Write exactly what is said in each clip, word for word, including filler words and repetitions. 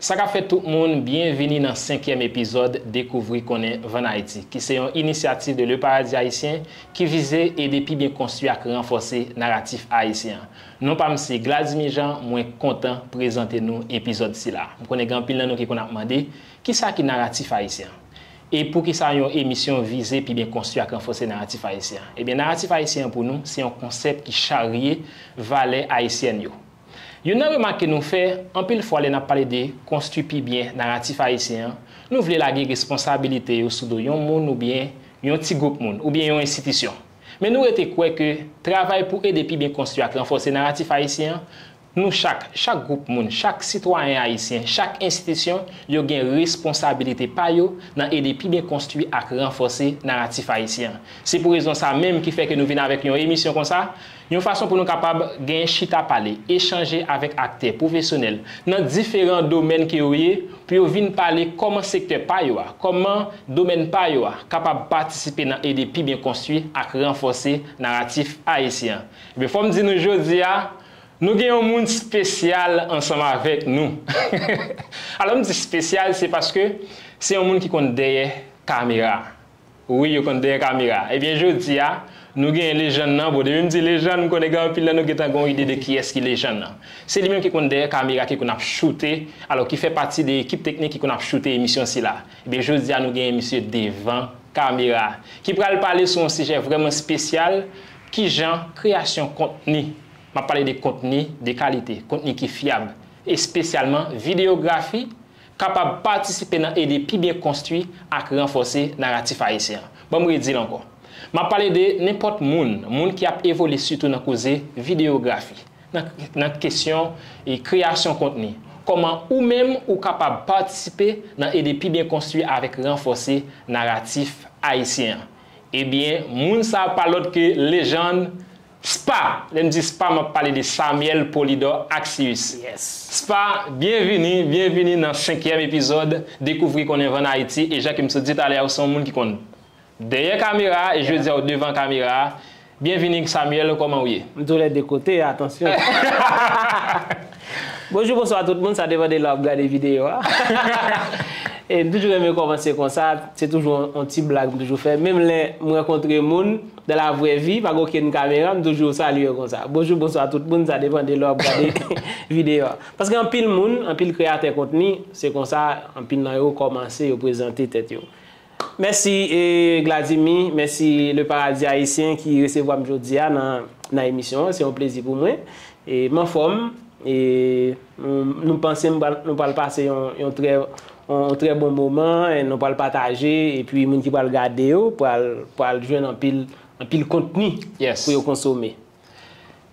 Sa k ap fèt tout moun, byenvini nan senkyèm epizòd Dekouvri Konnen Vann Ayiti, ki se yon inisyativ de Le Paradis Haïtien ki vize ede pi byen konstwi ak ranfòse naratif ayisyen an. Non pa m se Gladimy Jean, mwen kontan prezante nou epizòd sila. M konnen gen anpil nan nou ki konn ap mande, kisa ki naratif ayisyen an? E poukisa yon emisyon vize pi byen konstwi ak ranfòse naratif ayisyen an? Ebyen, naratif ayisyen an pou nou, se yon konsèp ki charye valè ayisyèn yo. Youn nan remak ke nou fè, anpil fwa lè n ap pale de konstwi pi byen naratif ayisyen an, nou vle lage responsabilite yo sou do yon moun oubyen yon ti gwoup moun, oubyen yon enstitisyon. Men nou rete kwè ke travay pou ede pi byen konstwi ak ranfòse naratif ayisyen an, nou chak, chak gwoup moun, chak sitwayen ayisyen, chak enstitisyon, yo gen responsabilite pa yo nan ede pi byen konstwi ak ranfòse naratif ayisyen an. Se pou rezon sa menm ki fè ke nou vin avèk yon emisyon konsa, yon fason pou nou kapab gen chita pale, echanje avèk aktè pwofesyonèl nan diferan domèn ke yo ye, pou yo vin pale kòman sektè pa yo a, kòman domèn pa yo a kapab patisipe nan ede pi byen konstwi ak ranfòse naratif ayisyen an. Ebyen, fò m di nou jodi a, nou gen yon moun espesyal ansanm avèk nou. Alò, m di espesyal, se paske se yon moun ki konn dèyè kamera. Wi, yo konn dèyè kamera. Ebyen, jodi a, nou gen lejann nan. Bon, depi m di lejann, m konnen gen anpil nan nou gentan gen yon ide de kiyès ki lejann nan. Se li menm ki konn dèyè kamera, ki konn ap choute, alò ki fè pati de ekip teknik ki konn ap choute emisyon sila. Ebyen, jodi a, nou gen misye devan kamera, ki pral pale sou yon sijè vrèman espesyal, kijan kreyasyon kontni, m ap pale de kontni de kalite, kontni ki fyab, espesyalman videyografi, kapab patisipe nan ede pi byen konstwi ak ranfòse naratif ayisyen an. Ban m redi l ankò. M ap pale de nenpòt moun, moun ki ap evolye sitou nan koze videyografi, nan, nan kesyon e kreyasyon kontni. Kòman ou menm ou kapab patisipe nan ede pi byen konstwi avèk ranfòse naratif ayisyen an? Ebyen, moun sa a pa lòt ke lejann Spa. Lè m di Spa, m ap pale de Samuel Polydor Axius. Yes. Spa, byenvini, byenvini nan senkyèm epizòd Dekouvri Konnen Vann Ayiti. E jan ke m sot di talè a, ou se yon moun ki konn dèyè kamera, e jodi a ou devan kamera. Byenvini, Samuel, kòman ou ye? M tou lè de kote, atansyon. Bonjou, bonswa tout moun, sa depann de lè w ap gade videyo a. E m toujou renmen kòmanse konsa, se toujou yon, yon ti blag m toujou fè. Menm lè m rankontre moun, dans la vraie vie, pa gen okenn kamera, m toujou salye yo konsa. Bonjou, bonswa tout moun, sa depann de lè w ap gade videyo a. Paske anpil moun, anpil kreyatè kontni, se konsa, anpil nan yo kòmanse, yo prezante tèt yo. Mèsi, e, Gladimy, mèsi Le Paradis Haïtien ki resevwa m jodi a nan, nan emisyon an. Se yon plezi pou mwen. E, m anfòm, e, nou, nou panse m pral, nou pral pase yon, yon trè, yon trè bon moman, e nou pral pataje, epi moun ki pral gade yo pral, pral jwenn anpil, anpil kontni Yes. pou yo konsome.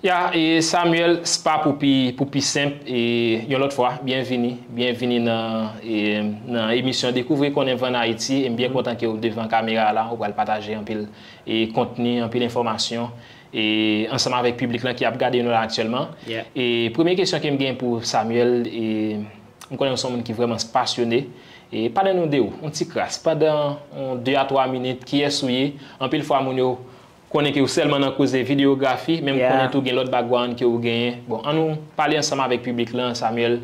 Ya, e Samuel, Spa pou pi, pou pi senp, e yon lòt fwa, byenvini, byenvini nan, e, nan emisyon Dekouvri Konnen Vann Ayiti, e m byen kontan ke w devan kamera a la, ou pral pataje anpil, e, kontni, anpil enfòmasyon, e ansanm avèk piblik lan ki ap gade nou la aktyèlman. Yeah. E premye kesyon ke m gen pou Samuel, e m konnen w se yon moun ki vrèman pasyone, e pale nou de ou, yon ti kras, pandan yon de a twa minit, kiyès ou ye, anpil fwa moun yo konnen ke ou sèlman nan koze videyografi, men m Yeah. konnen tou gen lòt background ke ou genyen. Bon, ann nou pale ansanm avèk piblik lan, Samuel,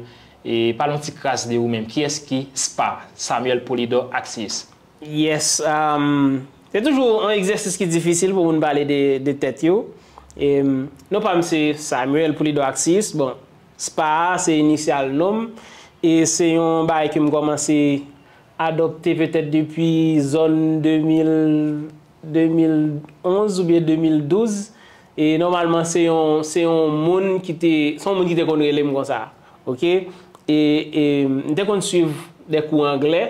e pale yon ti kras de ou menm. Kiyès ki Spa, Samuel Polydor Axius? Yes, um, se toujou yon egzèsis ki difisil pou moun pale de, de tèt yo. E, um, non pa m se Samuel Polydor Axius. Bon, Spa a se inisyal non m. E se yon bagay ke m kòmanse adopte petèt depi zòn de mil, de mil onz oubyen de mil douz. E nòmalman, se yon, se yon moun ki te, se yon moun ki te konn rele m konsa. Oke? E, e m te konn swiv de kou anglè.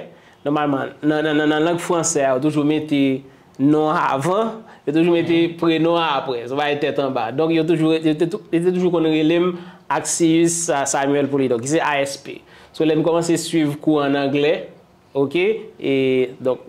Nòmalman, nan, nan, nan, nan lang fransè a, yo toujou mete non an avan, yo toujou mete prenon an apre. Se pa tèt anba. Donk, yo toujou, yo te, yo te toujou konn rele m Axius Sa-, Samuel Polydor, ki se A S P. So, lè m kòmanse swiv kou an anglè, oke, e, donk,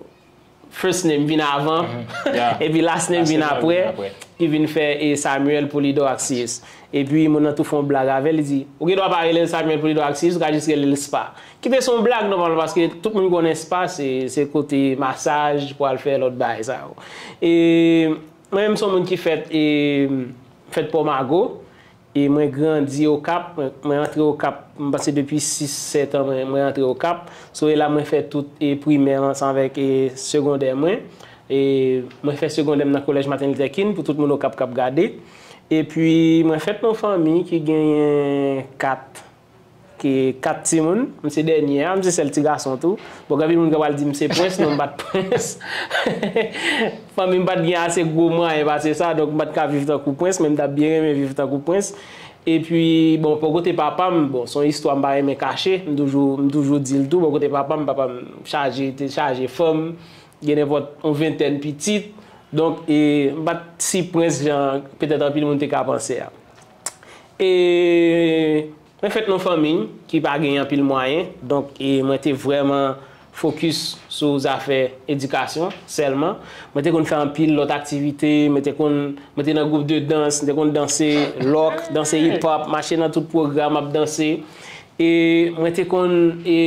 first name vin avan, Mhm. Yeah. epi last name Last vin name apre, vin apre. ki vin fè, e, Samuel Polydor Axius. Epi, moun nan tou fè yon blag avè l, li di, ou gen dwa pa rele l Samuel Polydor Axius, ou ka jis rele l Spa. Ki te se yon blag, nòmalman, paske tout moun konnen Spa, se, se kote masaj pou al fè lòt bagay sa yo. E, mwen menm, se yon moun ki fèt, e, fèt Pòmago, E mwen grandi Okap, mwen, mwen antre Okap, m panse depi sis, sèt an, mwen, mwen antre Okap. So, e la mwen fè tout e primè ansanm avèk e segondè mwen. E mwen fè segondè m nan kolèj Martin Luther King, pou tout moun Okap k ap gade. Epi, mwen fèt nan fanmi ki genyen kat, ki kat timoun. M se dènye a, m se sèl ti gason tou. Bon, gen anpil moun ki pral di m se prens, non, m pa t prens. Fanmi m pa t gen ase gwo mwayen pase sa, donk m pa t ka viv tankou prens, men m t ap byen renmen viv tankou prens. Epi, bon, bò kote papa m, bon, se yon istwa m pa renmen kache, m toujou, m toujou di l tou, bò kote papa m, papa m chaje, te chaje fanm, gen nenpòt yon ventèn pitit, donk, e, m pa t si prens jan petèt anpil moun te ka panse a. E mwen fèt nan fanmi ki pa gen anpil mwayen, donk, e mwen te vrèman fokis sou zafè edikasyon sèlman. Mwen te konn fè anpil lòt aktivite, mwen te konn, mwen te nan gwoup de dans, mwen te konn danse lòk, danse hip hop, mache nan tout pwogram ap danse. E mwen te konn, e,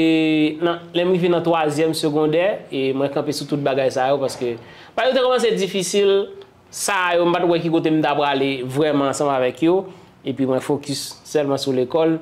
nan, lè m rive nan twazyèm segondè, e mwen kanpe sou tout bagay sa yo, paske, bagay yo te kòmanse difisil, sa yo, m pa t wè ki kote m ta prale vrèman ansanm avèk yo. Epi mwen fokis sèlman sou lekòl,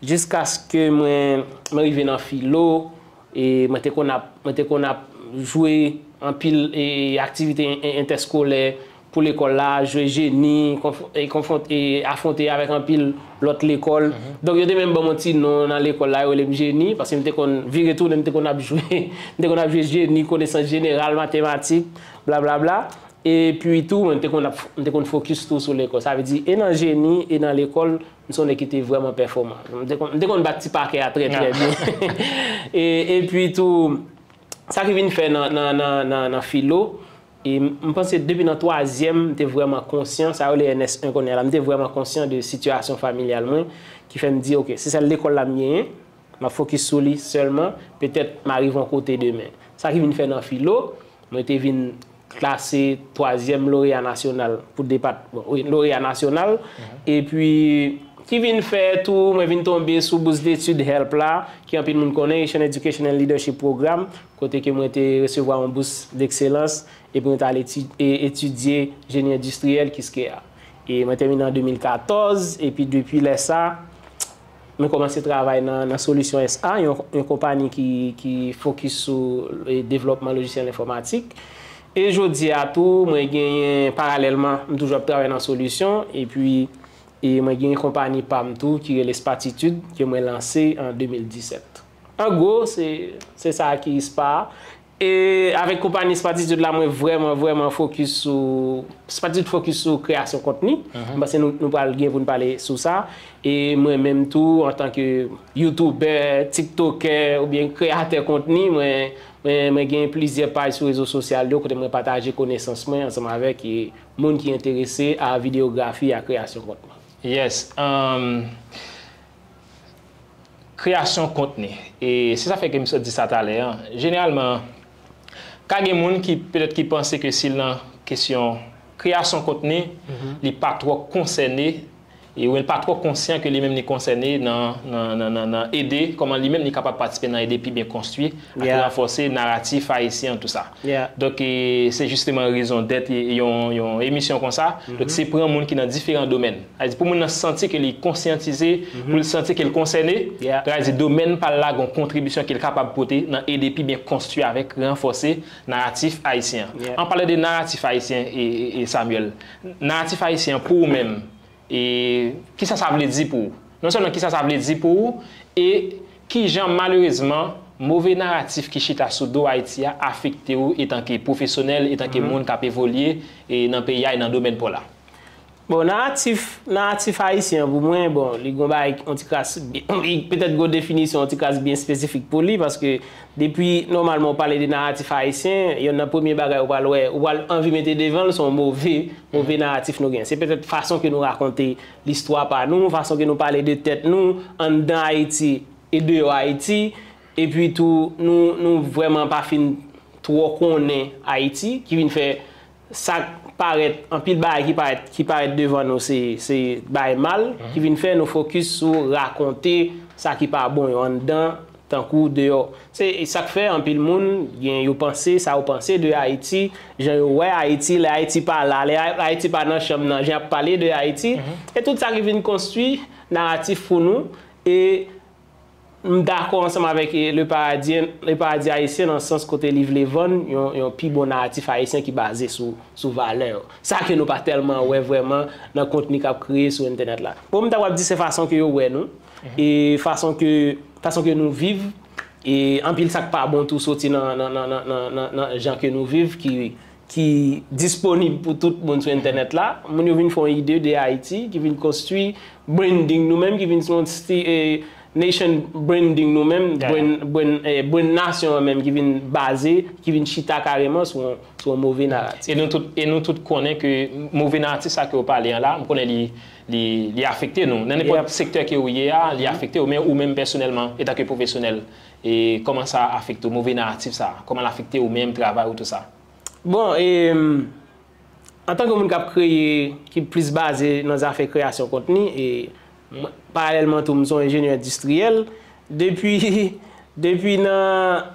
jiskaske mwen, mwen rive nan filo, e mwen te konn ap, mwen te konn ap jwe anpil, e, aktivite en-, entèskolè pou lekòl la, jwe jeni, konf-, e, konfwont-, e, afwonte avèk anpil lòt lekòl. Donk, yo te menm ban m yon ti non nan lekòl la, yo rele m jeni, paske m te konn vire tounen, m te konn ap jwe, m te konn ap jwe jeni, konesans jeneral, matematik, blablabla. Epi tou, mwen te konn ap, m te konn fokis tou sou lekòl. Sa vle di, e nan jeni, e nan lekòl, m se yon nèg ki te vrèman pèfòman. M te konn, m te konn bat ti pakè a trè, trè byen. E, epi tou, sa ki vin fè nan, nan, nan, nan, nan filo, e m, m panse depi nan twazyèm, m te vrèman konsyan, sa yo rele N S en kounye a la, m te vrèman konsyan de sitiyasyon familyal mwen, ki fè m di, "Ok, se sèl lekòl la m genyen, m ap fokis sou li sèlman, petèt m a rive yon kote demen." Sa ki vin fè nan filo, mwen te vin klase twazyèm loreya nasyonal pou depat-, bon, wi, loreya nasyonal. Epi, ki vin fè tou, mwen vin tonbe sou bous detid HELP la, ki anpil moun konnen, Haitian Education and Leadership Program, kote ke mwen te resevwa yon bous dekselans, epi mwen t al eti-, e, etidye jeni endistriyèl, kiskeya. E mwen tèmine an de mil katòz, epi depi lè sa, mwen kòmanse travay nan, nan Solution S A, yon, yon konpayi ki, ki fokis sou, e, devlòpman lojisyèl enfòmatik. E jodi a tou, mwen genyen, paralèlman, m toujou ap travay nan Solution, epi, e mwen genyen konpayi pa m tou ki rele Spatitude, ke mwen lanse an de mil disèt. An gwo, se, se sa ki spa. E avèk konpayi Spatitude la, mwen vrèman, vrèman fokis sou, Spatitude fokis sou kreyasyon kontni. M panse nou, nou pral gen pou n pale sou sa. E mwen menm tou, antanke youtubè, tiktokè, oubyen kreyatè kontni, mwen, mwen, mwen gen plizyè paj sou rezo sosyal yo, kote mwen pataje konesans mwen ansanm avèk, e, moun ki enterese a videyografi, a kreyasyon kontni. Yes. Um, kreyasyon kontni. E se sa fè ke m sot di sa talè a. Jeneralman, ka gen moun ki, petèt, ki panse ke si l nan kesyon kreyasyon kontni, li pa twò konsène, e oubyen l pa twò konsyan ke li menm li konsène nan, nan, nan, nan, nan ede, kòman li menm li kapab patisipe nan ede pi byen konstwi ak ranfòse naratif ayisyen an, tou sa. Donk, e, se jisteman rezon dèt yon, yon emisyon konsa. Donk, se pran moun ki nan diferan domèn. Sa vle di, pou moun nan santi ke li konsyantize, pou l santi ke l konsène, sa vle di, domèn pa l la gon kontribisyon ke l kapab pote nan ede pi byen konstwi avèk ranfòse naratif ayisyen an. An palan de naratif ayisyen, e, e, e Samuel, naratif ayisyen an pou ou menm, e kisa sa vle di pou ou? Non sèlman kisa sa vle di pou ou, e kijan, malerezman, move naratif ki chita sou do Ayiti a afekte ou etanke pwofesyonèl, etanke moun k ap evolye, e nan peyi a e nan domèn pa w la? Bon, naratif, naratif ayisyen an pou mwen, bon, li gon bagay, yon ti kras, li petèt gon definisyon, yon ti kras byen espesifik pou li, paske depi, nòmalman, ou pale de naratif ayisyen, yonn nan premye bagay ou pral wè, ou pral anvi mete devan l, se yon move, move naratif nou gen. Se petèt fason ke nou rakonte listwa pa nou, fason ke nou pale de tèt nou, anndan Ayiti e deyò Ayiti, epi tou, nou, nou vrèman pa fin twò konnen Ayiti, ki vin fè sa k parèt, anpil bagay ki parèt, ki parèt devan nou, se, se bagay mal, ki vin fè nou fokis sou rakonte sa ki pa bon yo anndan tankou deyò. Se sa k fè anpil moun gen yo panse, sa yo panse de Ayiti, jan yo wè Ayiti, lè Ayiti pa la, lè Ayiti pa nan chanm nan, jan y ap pale de Ayiti. E tout sa ki vin konstwi naratif pou nou. E m dakò ansanm avèk, e, Le Paradis, Le Paradis Haïtien nan sans kote li vle vann yon, yon pi bon naratif ayisyen ki baze sou, sou valè yo. Sa ke nou pa tèlman wè vrèman nan kontni k ap kreye sou entènèt la. Bon, m ta w ap di se fason ke yo wè nou, e fason ke, fason ke nou viv, e anpil sa k pa bon tou soti nan, nan, nan jan ke nou viv ki, ki disponib pou tout moun sou entènèt la. Moun yo vin fè yon ide de Ayiti, ki vin konstwi branding nou menm, ki vin yon sti-, e, nation branding nou menm, brand, brand, e, brand nasyon an menm, ki vin baze, ki vin chita kareman sou yon, sou yon move naratif. E nou tout, e nou tout konnen ke move naratif sa ke w pale an la, m konnen li, li, li afekte nou. Nan nenpòt sektè ke ou ye a, li afekte ou, men ou menm pèsonèlman, etanke pwofesyonèl, e kòman sa afekte w, move naratif sa, kòman l afekte ou menm, travay ou, tou sa? Bon, e, antanke moun k ap kreye, ki plis baze nan zafè kreyasyon kontni, e mwen, paralèlman tou, m se yon enjenyè endistriyèl. Depi, depi nan,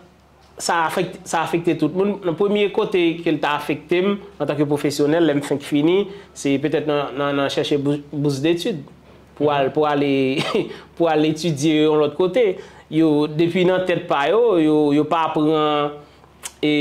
sa afekte, sa afekte tout moun. Nan premye kote ke l ta afekte m antanke pwofesyonèl, lè m fenk fini, se petèt nan, nan, nan chèche bous, bous detid pou al, pou ale, pou al etidye yon lòt kote. Yo, depi nan tèt pa yo, yo, yo pa pran e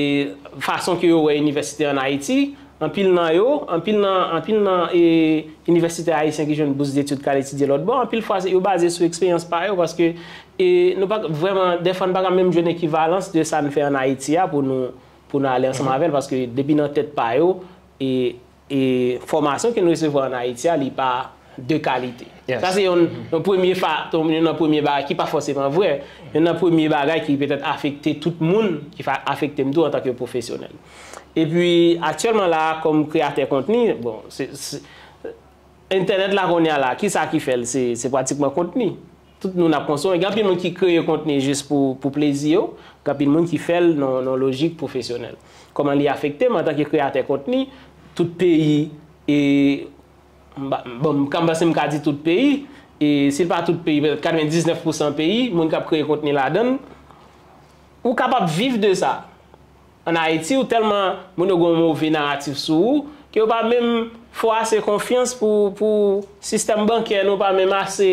fason ke yo wè inivèsite ann Ayiti, anpil nan yo, anpil nan, anpil nan, e, inivèsitè ayisyen ki jwenn bous detid k al etidye lòt bò, anpil fwa se, yo baze sou eksperyans pa yo, paske, e, nou pa vrèman, dèfwa n pa ka menm jwenn ekivalans de sa n fè ann Ayiti a pou nou, pou nou ale ansanm avè l, paske depi nan tèt pa yo, e, e fòmasyon ke nou resevwa ann Ayiti a, li pa de kalite. Sa se yon, yon premye fa, yon nan premye bagay ki pa fòseman vrè. Yon nan premye bagay ki petèt afekte tout moun, ki fa, afekte m tou antanke pwofesyonèl. Epi, aktyèlman la, kòm kreyatè kontni, bon, se, se, entènèt la kounye a la, kisa ki fè l? Se, se pratikman kontni. Tout nou n ap konsome. Gen anpil moun ki kreye kontni jis pou, pou plezi yo. Gen anpil moun ki fè l nan, nan lojik pwofesyonèl. Kòman li afekte m antanke kreyatè kontni? Tout peyi, e, m pa, bon, m ka, m panse m ka di tout peyi. E si l pa tout peyi, petèt katrevendiznèf pousan peyi, moun k ap kreye kontni ladan l, ou kapab viv de sa. Ann Ayiti, ou tèlman moun yo gen yon move naratif sou ou, ke yo pa menm fè w ase konfyans pou, pou sistèm bankè nou pa menm ase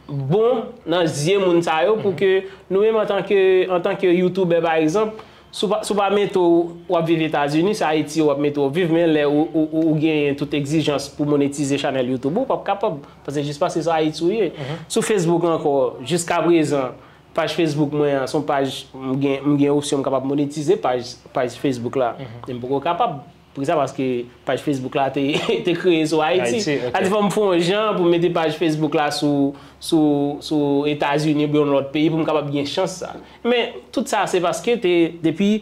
bon nan zye moun sa yo, pou ke nou menm antanke, antanke youtubè, pa egzanp, si w pa, si w pa mete w, w ap viv Etazini, se Ayiti w ap mete w viv, men lè ou, ou, ou, ou genyen tout egzijans pou monetize chanèl YouTube ou, w p ap kapab, paske jis paske se Ayiti w ye. Sou Facebook ankò, jiskaprezan, paj Facebook mwen an, se yon paj, m gen, m gen opsyon m kapab monetize paj, paj Facebook la. Men m poko kapab. Poukisa? Paske paj Facebook la te, te kreye sou Ayiti. Sa di fò m fè yon jan pou m mete paj Facebook la sou, sou, sou Etazini oubyen yon lòt peyi pou m kapab gen chans sa. Men tout sa se paske te, depi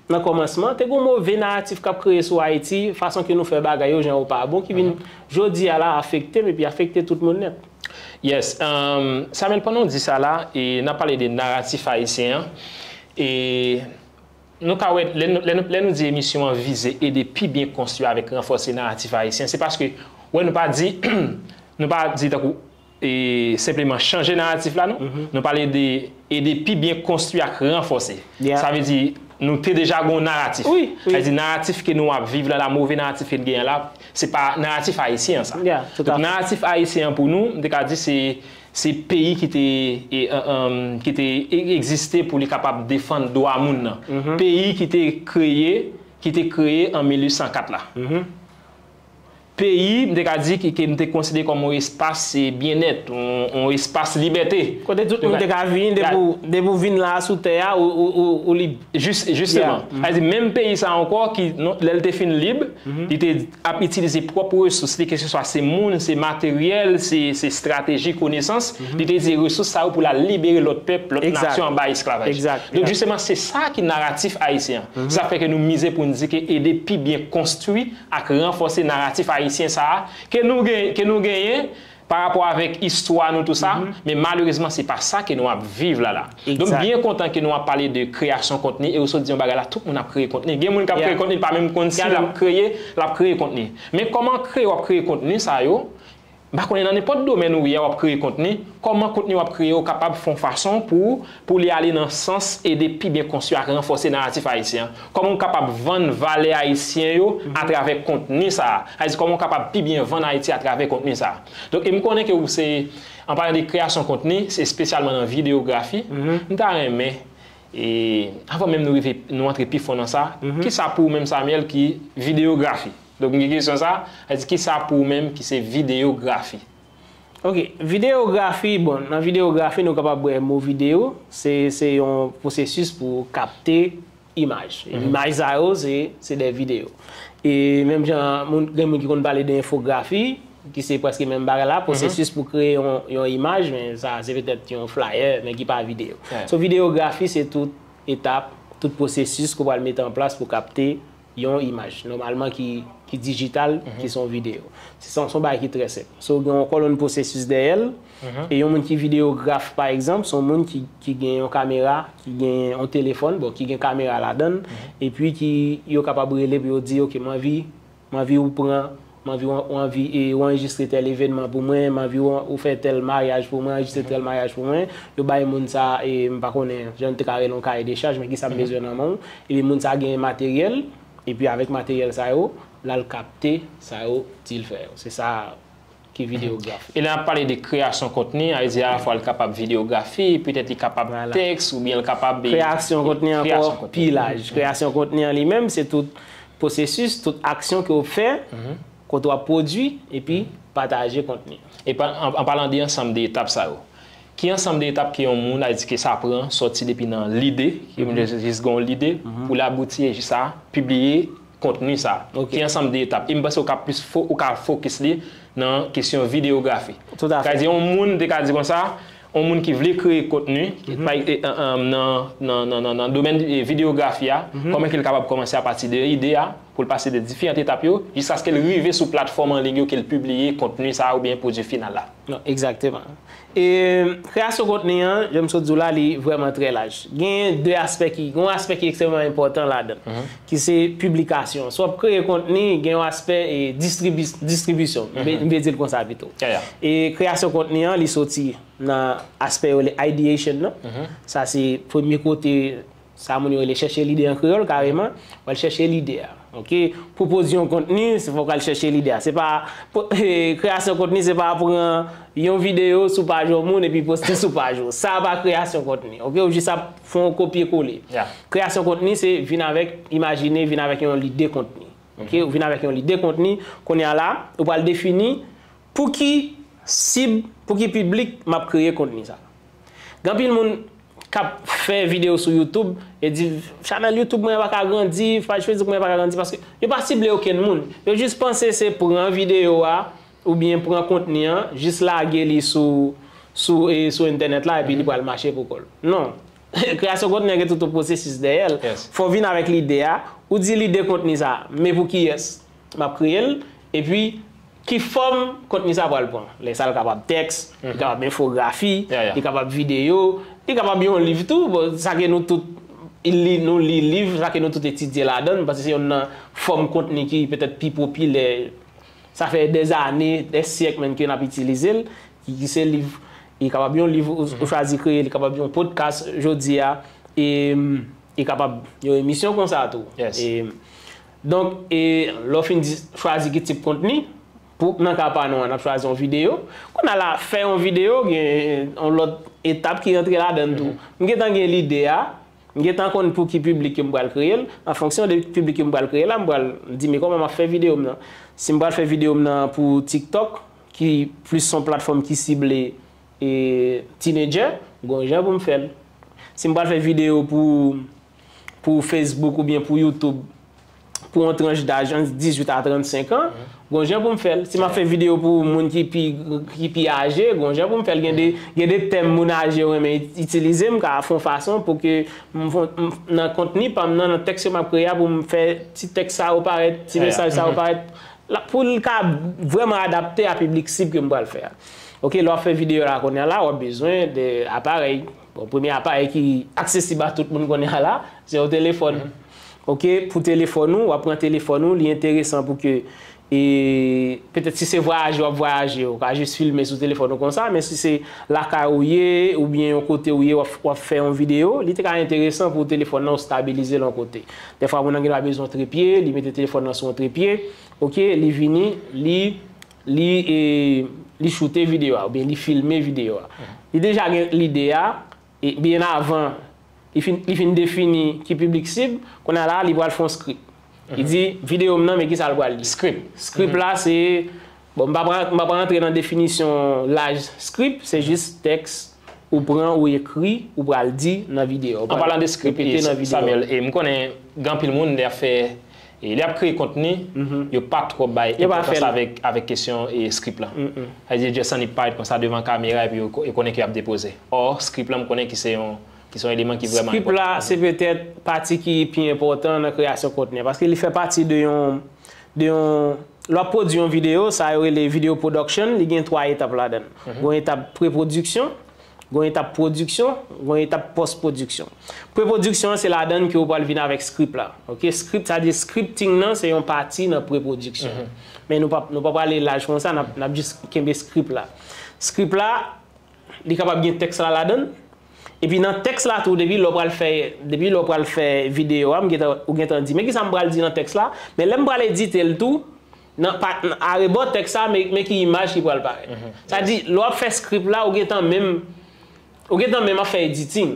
nan kòmansman, te gen yon move naratif k ap kreye sou Ayiti, fason ke nou fè bagay yo, jan yo pa bon, ki vin jodi a la afekte m epi afekte tout moun nèt. Yes, um, Samuel, pandan w di sa la, e n ap pale de naratif ayisyen an, e nou ka wè, lè nou, lè nou, lè nou di emisyon an vize ede pi byen konstwi avèk ranfòse naratif ayisyen, se paske, wè, nou pa di, nou pa di tankou, e senpleman chanje naratif la, non. Nou pale de ede pi byen konstwi ak ranfòse. Sa vle di, nou te deja gen yon naratif. Sa vle di, naratif ke nou ap viv la, la move naratif ke n genyen la, se pa naratif ayisyen an sa. Donk, naratif ayisyen an pou nou, m te ka di se, se peyi ki te, e, e, e, ki te e, egziste pou li kapab defann dwa moun nan. Peyi ki te kreye, ki te kreye an mil uit san kat la. Peyi, m te ka di ki, ke m te konsidere kòm yon espas, e, byennèt, yon, yon espas libète. Kote tout moun te ka vini, depi w, depi w vin la sou tè a, ou, ou, ou, ou lib. Jis, jisteman. Sa vle di, menm peyi sa ankò, ki, non, lè l te fin lib, li te ap itilize pwòp resous li, keseswa se moun, se materyèl, se, se estrateji, konesans, li te itilize resous sa yo pou l al libere lòt pèp, lòt nasyon anba esklavaj. Donk, jisteman, se sa ki naratif ayisyen an. Sa fè ke nou mize pou n di ke ede pi byen konstwi ak ranfòse naratif ayisyen sa a ke nou gen, ke nou genyen pa rapò avèk istwa nou, tou sa, men malerezman, se pa sa ke nou ap viv la la. Donk, byen kontan ke nou ap pale de kreyasyon kontni, e ou sot di yon bagay la, tout moun ap kreye kontni. Gen moun k ap kreye kontni, li pa menm konn si l ap kreye, l ap kreye kontni. Men kòman kreye, w ap kreye kontni sa yo, M pa konnen nan nenpòt domèn ou ye a w ap kreye kontni, kòman kontni w ap kreye yo kapab fè yon fason pou, pou li ale nan sans ede pi byen konstwi ak ranfòse naratif ayisyen an? Kòman w kapab vann valè ayisyen yo atravè kontni sa a? Sa vle di kòman w kapab pi byen vann Ayiti atravè kontni sa a? Donk, e m konnen ke ou se, an palan de kreyasyon kontni, se espesyalman nan videyografi, m ta renmen, e, avan menm nou rive, nou antre pi fon nan sa, kisa pou ou menm, Samuel, ki videyografi? Donk, m gen kesyon sa, sa vle di kisa pou ou menm ki se videyografi? Ok, videyografi, bon, nan videyografi, nou kapab wè mo videyo, se, se yon pwosesis pou kapte imaj. Imaj sa yo, se, se de videyo. E menm jan, moun, gen moun ki konn pale de enfografi, ki se prèske menm bagay la, pwosesis pou kreye yon, yon imaj, men sa, se petèt yon flyer, men ki pa videyo. So, videyografi, se tout etap, tout pwosesis ke w pral mete an plas pou kapte yon imaj, nòmalman ki, ki dijital, ki se yon videyo. Se, se yon, se yon bagay ki trè senp. So, gen yon kolonn pwosesis dèyè l, e yon moun ki videograf, pa egzanp, se yon moun ki, ki gen yon kamera, ki gen yon telefòn, bon, ki gen kamera ladan l, epi ki, yo kapab rele pou yo di, "Ok, m anvi, m anvi ou pran, m anvi ou, ou anvi, e, ou anrejistre tèl evènman pou mwen, m anvi ou, ou fè tèl maryaj pou mwen, anrejistre tèl maryaj pou mwen." Yo bay moun sa, e, m pa konnen, jan n te ka rele yon kaye de chaj, men kisa m bezwen nan men w. Epi moun sa gen materyèl, epi avèk materyèl sa yo, l al kapte sa yo di l fè yo. Se sa ki videyografi. E lè n ap pale de kreyasyon kontni, sa vle di alafwa l kapab videyografi, petèt li kapab tèks, oubyen l kapab, e, kreyasyon kontni ankò pi laj. Kreyasyon kontni an li menm, se tout pwosesis, tout aksyon ke w fè, kote w ap pwodui, epi pataje kontni. E pa, an, an palan de ansanm de etap sa yo, ki ansanm de etap ke yon moun, sa vle di ke sa pran, sòti depi nan lide, ke moun jis gen yon lide, pou l abouti jis a pibliye kontni sa. Ki ansanm de etap. E m panse ou ka plis fo-, ou ka fokis li nan kesyon videyografi. Sa vle di, yon moun te ka di konsa, yon moun ki vle kreye kontni, pa, e, e, e, nan, nan, nan, nan, nan domèn, e, videyografi a, kòman ke l kapab kòmanse apati de ide a, pou l pase de diferan etap yo, jiskaske l rive sou platfòm an liy yo ke l pibliye kontni sa a oubyen pwodui final la? Non, egzakteman. E kreyasyon kontni an, jan m sot di w la, li vrèman trè laj. Gen de aspè ki, gen yon aspè ki ekstrèmman enpòtan ladan l, ki se piblikasyon. Si w ap kreye kontni, gen yon aspè, e, distribi-, distribisyon. M vle, m vle di l konsa pito. E kreyasyon kontni an, li soti nan aspè yo rele ideation nan. Sa se premye kote sa moun yo rele chèche lide an kreyòl, kareman. W al chèche lide a, ok? Pwopozisyon kontni, se fòk w al chèche lide a. Se pa, po-, kreyasyon kontni, se pa pran yon videyo sou paj yon moun epi poste sou paj ou. Sa pa kreyasyon kontni, ok? Ou jis ap fè yon kopye kole. Kreyasyon kontni, se vin avèk, imajine, vin avèk yon lide kontni. Ok? Ou vin avèk yon lide kontni, kounye a la, ou pral defini pou ki sib, pou ki piblik m ap kreye kontni sa. Gen anpil moun k ap fè videyo sou YouTube e di, "Chanèl YouTube mwen an pa ka grandi, paj Facebook mwen an pa ka grandi," paske yo pa sible okenn moun. Yo jis panse se pran videyo a oubyen pran kontni an, jis lage li sou, sou, e, sou entènèt la, epi li pral mache pou kò l. Non. Kreyasyon kontni an gen tout yon pwosesis dèyè l. Fò w vin avèk lide a, ou di lide kontni sa, men pou kiyès m ap kreye l, epi ki fòm kontni sa pral pran. Lè sa l kapab tèks, li kapab enfografi, li kapab videyo, li kapab yon liv tou. Bon, sa ke nou tout li, nou li liv, sa ke nou tout etidye ladan l, paske se youn nan fòm kontni ki petèt pi popilè. Sa fè dèzane, dè syèk menm ke n ap itilize l, ki, ki se liv. Li kapab yon liv ou, ou chwazi kreye, li kapab yon podcast jodi a, e, li kapab yon emisyon konsa tou. E, donk, e, lè w fin di, chwazi ki tip kontni, pou, nan ka pa nou an, n ap chwazi yon videyo. Kounye a la, fè yon videyo, gen yon lòt etap ki rantre ladan l tou. M gentan gen lide a, m gentan konn pou ki piblik ke m pral kreye l. An fonksyon de piblik ke m pral kreye la, m pral di, "Men kòman m ap fè videyo m nan?" Si m pral fè videyo m nan pou TikTok, ki plis yon platfòm ki sible, e, teenager, gon jan pou m fè l. Si m pral fè videyo pou, pou Facebook oubyen pou YouTube, pou yon tranch daj ant dizuit a trannsenk an, gon jan pou m fè l. Si m ap fè videyo pou moun ki pi, ki pi aje, gon jan pou m fè l. Gen de, gen de tèm moun aje yo renmen it-, itilize, m ka fè yon fason pou ke m fon-, m, nan kontni pa m nan, nan tèks yo m ap kreye a, pou m fè ti tèks sa yo parèt, ti mesaj sa yo parèt, la, pou l ka vrèman adapte a piblik sib ke m pral fè a. Ok, lè w ap fè videyo la kounye a la, w ap bezwen de aparèy. Bon, premye aparèy ki aksesib a tout moun kounye a la, se yon telefòn. Ok, pou telefòn ou, w ap pran telefòn ou, li enteresan pou ke E petèt si se vwayaje w ap vwayaje, ou ka jis filme sou telefòn ou konsa, men si se lakay ou ye, oubyen yon kote ou ye, w ap, w ap fè yon videyo, li te ka enteresan pou telefòn nan ou stabilize l yon kote. Dèfwa, moun nan gen dwa bezwen yon trepye, li mete telefòn nan sou yon trepye, oke, li vini, li, li, e, li choute videyo a, oubyen li filme videyo a. Li deja gen lide a, e byen avan, li fin, li fin defini ki piblik sib, kounye a la, li pral fè yon script. Li di, videyo m nan, men kisa l pral di. Script. Script la, se, bon, m pa pran, m pa pran antre nan definisyon laj script, se jis tèks ou pran, ou ekri, ou pral di nan videyo. An palan de script, repete nan videyo. Samuel, e m konnen gen anpil moun, lè y ap fè, e lè y ap kreye kontni, yo pa twò bay enpòtans avèk, avèk kesyon e script la. Sa vle di, just annik parèt konsa devan kamera epi yo ko-, yo konnen ke y ap depoze. Or, script la, m konnen ki se yon, ki se yon eleman ki vrèman enpòtan. Script la, se petèt pati ki pi enpòtan nan kreyasyon kontni an, paske li fè pati de yon, de yon, lè w ap pwodui yon videyo, sa yo rele video production, li gen twa etap ladan l. Gen yon etap pre-pwodiksyon, gen yon etap pwodiksyon, gen yon etap pòs-pwodiksyon. Pre-pwodiksyon an, se ladan l ke ou pral vin avèk script la. Oke, script, sa di scripting nan, se yon pati nan pre-pwodiksyon. Men nou p ap, nou p ap ale laj konsa, n ap, n ap jis kenbe script la. Script la, li kapab gen tèks la ladan l. Epi nan tèks la tou, depi lè w pral fè, depi lè w pral fè videyo a, m gentan, ou gentan di, men kisa m pral di nan tèks la? Men lè m pral edite l tou, nan, pa, nan, arebò tèks la, men, men ki imaj ki pral parèt. Sa di, lè w ap fè script la, ou gentan menm, ou gentan menm ap fè editing.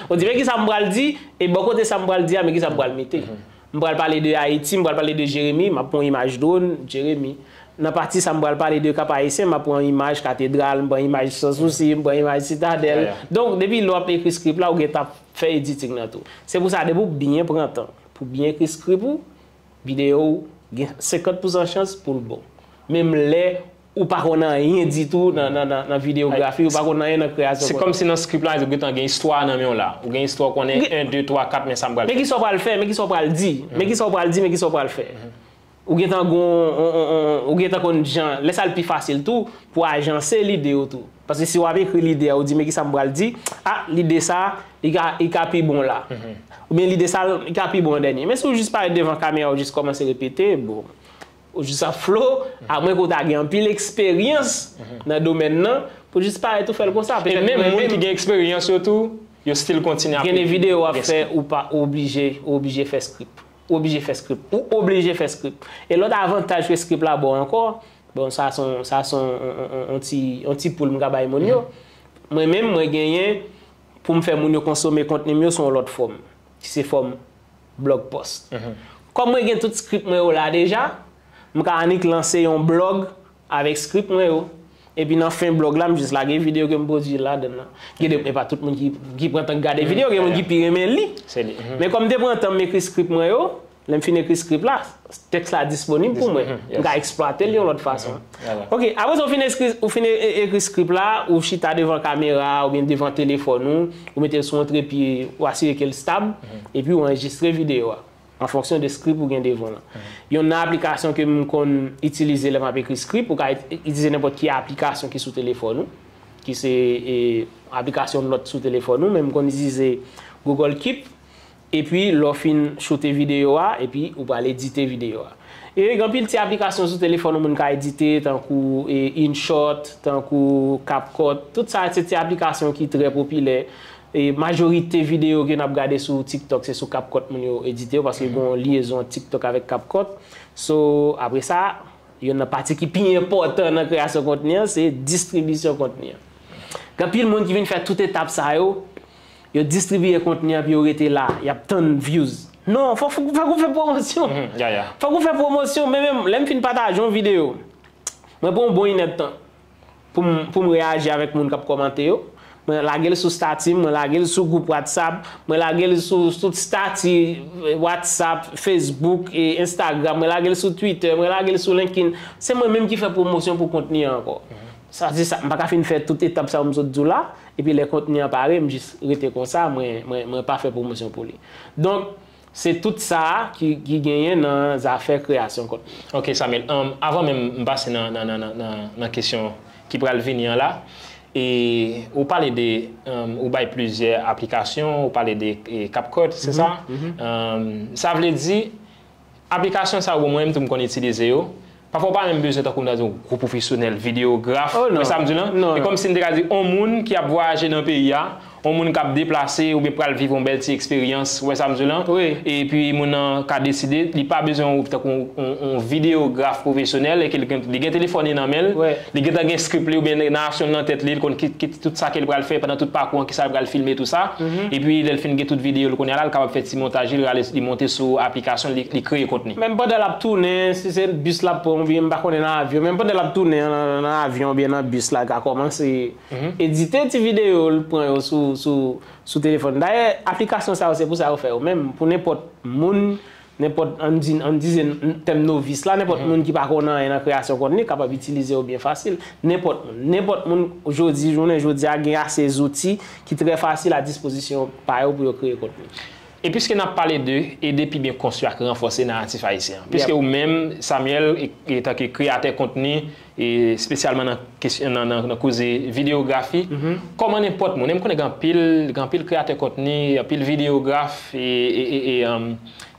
Ou di, men kisa m pral di, e bò kote sa m pral di a, men kisa m pral mete. M pral pale de Ayiti, m pral pale de Jeremi, m ap pran yon imaj dwòn, Jeremi. Nan pati sa, m pral pale de Kap Ayisyen, m ap pran yon imaj katedral, m pran imaj Sansousi, m pran imaj Sitadèl. Donk, depi lè w ap ekri script la, ou gentan ap fè editing nan tou. Se pou sa, depi w byen pran tan pou byen ekri script ou, videyo w gen senkant pousan chans pou l bon. Menm lè ou pa konn anyen ditou nan, nan, nan, nan videyografi, ou pa konn anyen nan kreyasyon kontni. Se kòmsi nan script la, ou gentan gen istwa nan men w la. Ou gen istwa, ou konnen en, de, twa, kat, men sa m pral fè. Men kisa w pral fè, men kisa w pral di, men kisa w pral di, men kisa w pral fè. Ou gentan gon, on, on, on, ou gentan konn jan, lè sa l pi fasil tou, pou ajanse lide yo tou. Paske si w ap ekri lide a, ou di, men kisa m pral di, a, lide sa, li ka, li ka pi bon la. Oubyen lide sa, li ka pi bon an dènye. Men si w jis parèt devan kamera, ou jis kòmanse repete, bon, ou jis ap flow, amwen ke w ta gen anpil eksperyans nan domèn nan, pou jis parèt ou fè l konsa. E menm moun ki gen eksperyans yo tou, yo still kontinye ap ekri. Gen de videyo w ap fè, ou pa oblije, ou oblije fè script. Ou oblije fè script. Ou oblije fè script. E lòt avantaj ke script la ba w ankò, bon, sa se yon, sa se yon, yon, yon, yon ti, yon ti poul m ka bay moun yo. Mwen menm, mwen genyen pou m fè moun yo konsome kontni m yo sou yon lòt fòm, ki se fòm blog post. Kòm mwen gen tout script mwen yo la deja, m ka annik lanse yon blog avèk script mwen yo. Epi nan fen blog la, m jis lage videyo ke m pwodui ladan l lan. Gen de, e pa tout moun ki, ki pran tan k gade videyo, gen moun ki pi renmen li. Men kòm m te pran tan m ekri script mwen yo, lè m fin ekri script la, tèks la disponib pou mwen. M ka eksplwate l yon lòt fason. Ok, apre sa, ou fin ekri, ou fin e-, e-, ekri script la, ou chita devan kamera oubyen devan telefòn ou, ou mete l sou yon trepye, ou asire ke l stab, epi ou anrejistre videyo a. An fonksyon de script ou gen devan lan. Yonn nan aplikasyon ke m konn itilize lè m ap ekri script, ou ka it-, itilize nenpòt ki aplikasyon ki sou telefòn ou, ki se, e, aplikasyon nòt sou telefòn ou, men m konn itilize Google Keep, epi lè w fin choute videyo a, epi ou pral edite videyo a. E gen anpil ti aplikasyon sou telefòn ou moun ka edite, tankou, e, InShot, tankou CapCut, tout sa se ti aplikasyon ki trè popilè. E majorite videyo ke n ap gade sou TikTok, se sou CapCut moun yo edite yo, paske gen yon lyezon TikTok avèk CapCut. So, apre sa, yonn nan pati ki pi enpòtan nan kreyasyon kontni an, se distribisyon kontni an. Gen anpil moun ki vin fè tout etap sa yo, yo distribiye kontni an, epi yo rete la, y ap tann views. Non, fòk, fòk, fòk ou fè pwomosyon. Fòk ou fè pwomosyon, men menm, lè m fin pataje yon videyo, mwen pran yon bon inèdtan pou m, pou m reyaji avèk moun k ap kòmante yo. Mwen lage l sou stati m, mwen lage l sou gwoup WhatsApp, mwen lage l sou tout stati, eh, WhatsApp, Facebook, e Instagram, mwen lage l sou Twitter, mwen lage l sou LinkedIn. Se mwen menm ki fè pwomosyon pou kontni an ankò. Sa di sa, m pa ka fin fè tout etap sa yo m sot di w la, epi lè kontni an pare, m jis rete konsa, mwen, mwen, mwen pa fè pwomosyon pou li. Donk, se tout sa a ki, ki genyen nan zafè kreyasyon kontni. Ok, Samuel. Um, avan menm m pase nan, nan, nan, nan, nan, nan kesyon ki pral vini an la, e ou pale de, um, ou bay plizyè aplikasyon, ou pale de, e, CapCut, se sa? Um, sa vle di, Aplikasyon sa yo, bon, mwen menm tou m konn itilize yo. Pafwa, w pa menm bezwen tankou m ta di yon gwo pwofesyonèl, videograf. Oh, non. Wè sa m di w lan? Non, E non. Kòmsi m te ka di, yon moun ki ap vwayaje nan peyi a, yon moun k ap deplase oubyen pral viv yon bèl ti eksperyans, wè sa m di w lan? Wi. Epi moun nan ka deside, li pa bezwen tankou yon, yon, yon videograf pwofesyonèl, e ke li gen, li gen telefòn li nan men l, Wè. Li gentan gen script li oubyen narasyon l nan tèt li, li konn ki, ki, tout sa ke l pral fè pandan tout pakou an, kisa l pral filme, tou sa. Epi lè l fin gen tout videyo l kounye a la, l kapab fè ti montaj li, l rale, li monte sou aplikasyon, li, li kreye kontni. Menm pandan l ap tounen, si se bis l ap pran oubyen m pa konnen nan avyon, menm pandan l ap tounen nan, nan avyon oubyen nan bis la, l ka kòmanse edite ti videyo l pran yo sou, sou, sou telefòn. Dayè, aplikasyon sa yo, se pou sa yo fè yo menm, pou nenpòt moun, nenpòt, ann di, ann di se tèm novis la, nenpòt moun ki pa konn anyen nan kreyasyon kontni kapab itilize yo byen fasil. Nenpòt moun, nenpòt moun jodi, jounen jodi a, gen ase zouti ki trè fasil a dispozisyon pa yo pou yo kreye kontni. E piske n ap pale de ede pi byen konstwi ak ranfòse naratif ayisyen an, piske ou menm, Samuel, e, etanke kreyatè kontni, e espesyalman nan kesyon, nan, nan, nan koze videyografi, kòman nenpòt moun, e m konnen gen anpil, gen anpil kreyatè kontni, anpil videograf, e, e, e, e, um,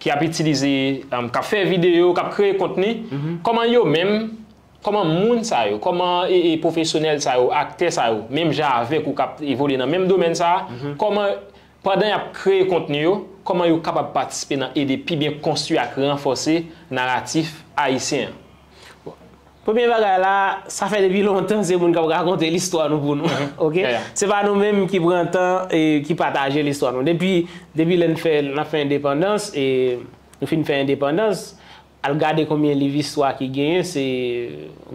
ki ap itilize, um, k ap fè videyo, k ap kreye kontni, kòman yo menm, kòman moun sa yo, kòman e, e pwofesyonèl sa yo, aktè sa yo, menm jan avèk ou k ap evolye nan menm domèn sa a, kòman, pandan y ap kreye kontni yo, kòman yo kapab patisipe nan ede pi byen konstwi ak ranfòse naratif ayisyen an? Premye bagay la, sa fè depi lontan se moun k ap rakonte listwa nou pou nou. Oke? Yeah, yeah. Se pa nou menm ki pran tan e ki pataje listwa nou. Depi, depi lè n fè, n ap fè endepandans, e nou fin fè endepandans, al gade konbyen liv istwa ki genyen, se